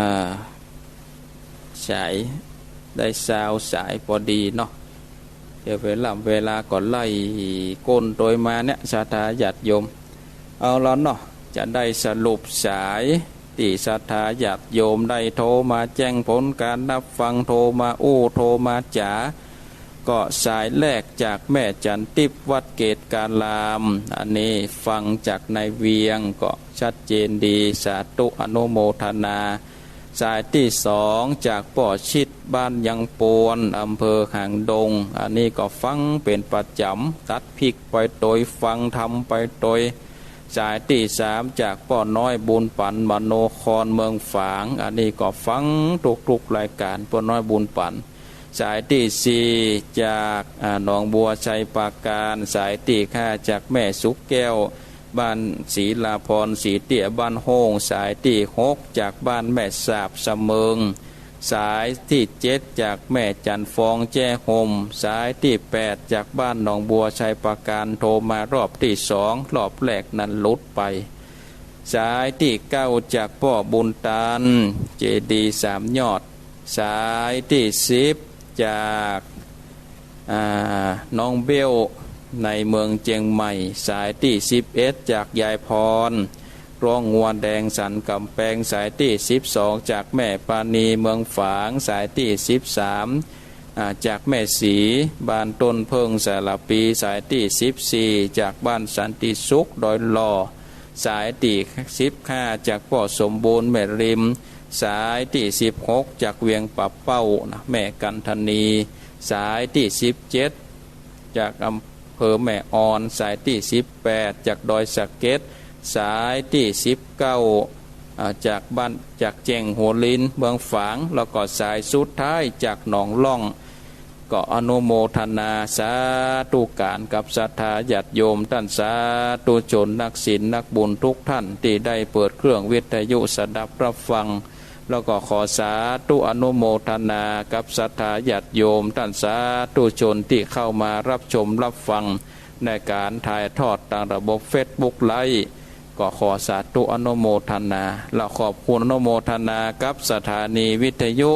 สายได้ซาวสายปอดีเนาะ เดี๋ยวเวลา เวลาก็ไล่ก้นโตยมาเนี่ย ศรัทธาญาติโยม เอาละเนาะ จะได้สรุปสายตี้ศรัทธาญาติโยมได้โทรมาแจ้งผลก๋านรับฟัง โทรมาอู้ โทรมาจ๋า ก็สายแรกจากแม่จันทิพย์วัดเกศการาม อันนี้ฟังจากในเวียงก็ชัดเจนดี สาธุอนุโมทนา สายตี้สองจากป้อชิดบ้านยังปวน อำเภอหางดง อันนี้ก็ฟังเป๋นประจ๋ำ ตัดพลิกไปโตย ฟังธรรมไปโตย สายตี้สามจากป้อน้อยบุญปัน มโนคร เมืองฝาง อันนี้ก็ฟังทุกๆรายก๋าน ป้อน้อยบุญปัน สายตี้สี่จาก อ่า หนองบัวไชยปราการ สายตี้ห้าจากแม่สุขแก้ว บ้านศรีลาพร ศรีเตี้ย บ้านโฮ่ง สายตี้หกจากบ้านแม่สาบ สะเมิง สายตี้เจ็ดจากแม่จันทร์ฟอง แจ้ห่ม สายตี้แปดจากบ้านหนองบัวไชยปราการ โทรมารอบตี้สอง รอบแรกนั้นหลุดไป สายตี้เก้าจากป้อบุญตาน เจดีย์สามยอด สายตี้สิบจาก อ่า น้องเบ้ว ในเมืองเจียงใหม่ สายตี้สิบเอ็ดจากยายพร ร้องงัวแดงสันก๋ำแปง สายตี้สิบสองจากแม่ปานี เมืองฝาง สายตี้สิบสาม อ่า จากแม่ศรี บ้านต้นเพิ่ง สารภี สายตี้สิบสี่จากบ้านสันติสุข ดอยหล่อ สายตี้สิบห้าจากป้อสมบูรณ์ แม่ริม สายตี้สิบหกจากเวียงป่าเป้านะ แม่กันธนี สายตี้สิบเจ็ดจากอำเภอแม่ออน สายตี้สิบแปดจากดอยสะเก็ด สายตี้สิบเก้า อ่า จากบ้าน จากแจ้งหัวลิน เมืองฝาง แล้วก็สายสุดท้ายจากหนองล่อง ก็อนุโมทนาสาธุก๋านกับศรัทธาญาติโยมต้านสาธุชนนักศีลนักบุญทุกท่านตี้ได้เปิดเครื่องวิทยุสดับฮับฟัง แล้วก็ขอสาธุอนุโมทนากับศรัทธาญาติโยมต้านสาธุชนตี้เข้ามาฮับชมฮับฟังในก๋านถ่ายทอดตางระบบเฟซบุ๊กไลฟ์ ก็ขอสาธุอนุโมทนา และขอบคุณอนุโมทนากับสถานีวิทยุ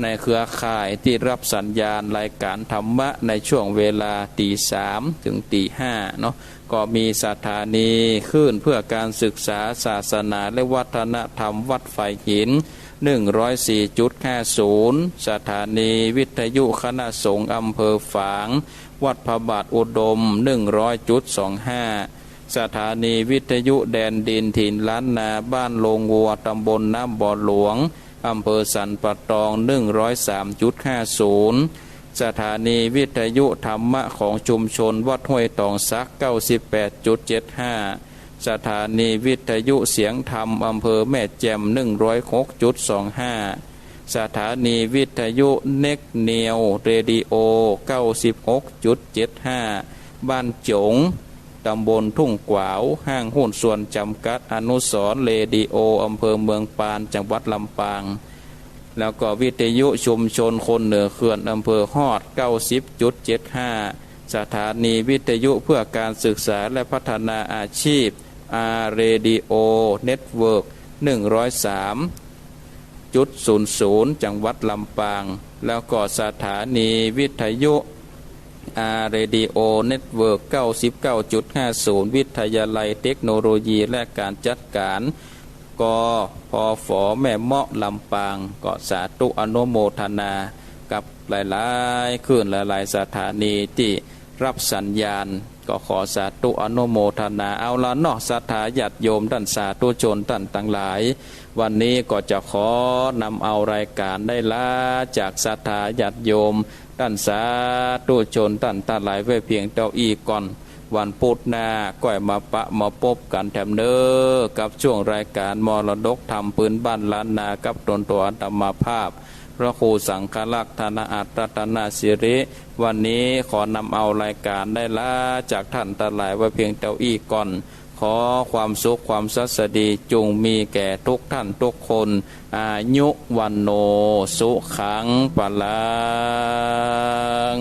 ในเครือข่ายตี้ฮับสัญญาณรายก๋านธรรมะในช่วงเวลาตี๋สามเถิงตี๋ห้าเนาะ ก็มีสถานีคลื่นเพื่อการศึกษาศาสนาและวัฒนธรรมวัดฝายหิน หนึ่งร้อยสี่จุดห้าศูนย์ สถานีวิทยุคณะสงฆ์อำเภอฝาง วัดพระบาทอุดม หนึ่งร้อยจุดสองห้า สถานีวิทยุแดนดินถิ่นล้านนา บ้านโรงงัว ตำบลน้ำบ่อหลวง อำเภอสันป่าตอง หนึ่งร้อยสามจุดห้าศูนย์ สถานีวิทยุธรรมะของชุมชนวัดห้วยตองสัก เก้าสิบแปดจุดเจ็ดห้า สถานีวิทยุเสียงธรรมอำเภอแม่แจ่ม หนึ่งร้อยหกจุดสองห้า สถานีวิทยุเน็กเนียวเรดิโอ เก้าสิบหกจุดเจ็ดห้า บ้านจ๋ง ตำบลทุ่งกวาว ห้างหุ้นส่วนจำกัดอนุสรณ์เรดิโอ อำเภอเมืองปาน จังหวัดลำปาง แล้วก็วิทยุชุมชนคนเหนือเขื่อนอำเภอฮอด เก้าสิบจุดเจ็ดห้า สถานีวิทยุเพื่อการศึกษาและพัฒนาอาชีพ อาร์ เรดิโอ เน็ตเวิร์ก หนึ่งร้อยสามจุดศูนย์ศูนย์ จังหวัดลำปาง แล้วก็สถานีวิทยุ อาร์ เรดิโอ เน็ตเวิร์ก เก้าสิบเก้าจุดห้าศูนย์ วิทยาลัยเทคโนโลยีและการจัดการ ก พ ฝ แม่เมาะ ลำปาง ก็สาธุอนุโมทนากับหลายๆ คลื่นหลายๆ สถานีตี้ฮับสัญญาณ ก็ขอสาธุอนุโมทนา เอาละเนาะ ศรัทธาญาติโยมต้านสาธุชนต้านตังหลาย วันนี้ก็จะขอนำเอารายก๋านได้ลาจากศรัทธาญาติโยมต้านสาธุชนต้านตังหลายไว้เพียงเต้าอี้ก่อน วันพุธหน้าก้อยมาปะมาปบกั๋นแถมเน้อ กับช่วงรายก๋านมรดกธรรมปื้นบ้านล้านนา กับตนตั๋วอาตมาภาพ พระครูสังฆรักษ์ ธนอัตร รัตนสิริ วันนี้ขอนำเอารายก๋านได้ลาจากต้านตังหลายไว้เพียงเต้าอี้ก่อน ขอความสุขความสัสดีจุ่งมีแก่ทุกท่านทุกคน อายุ วัณโณ สุขัง พลัง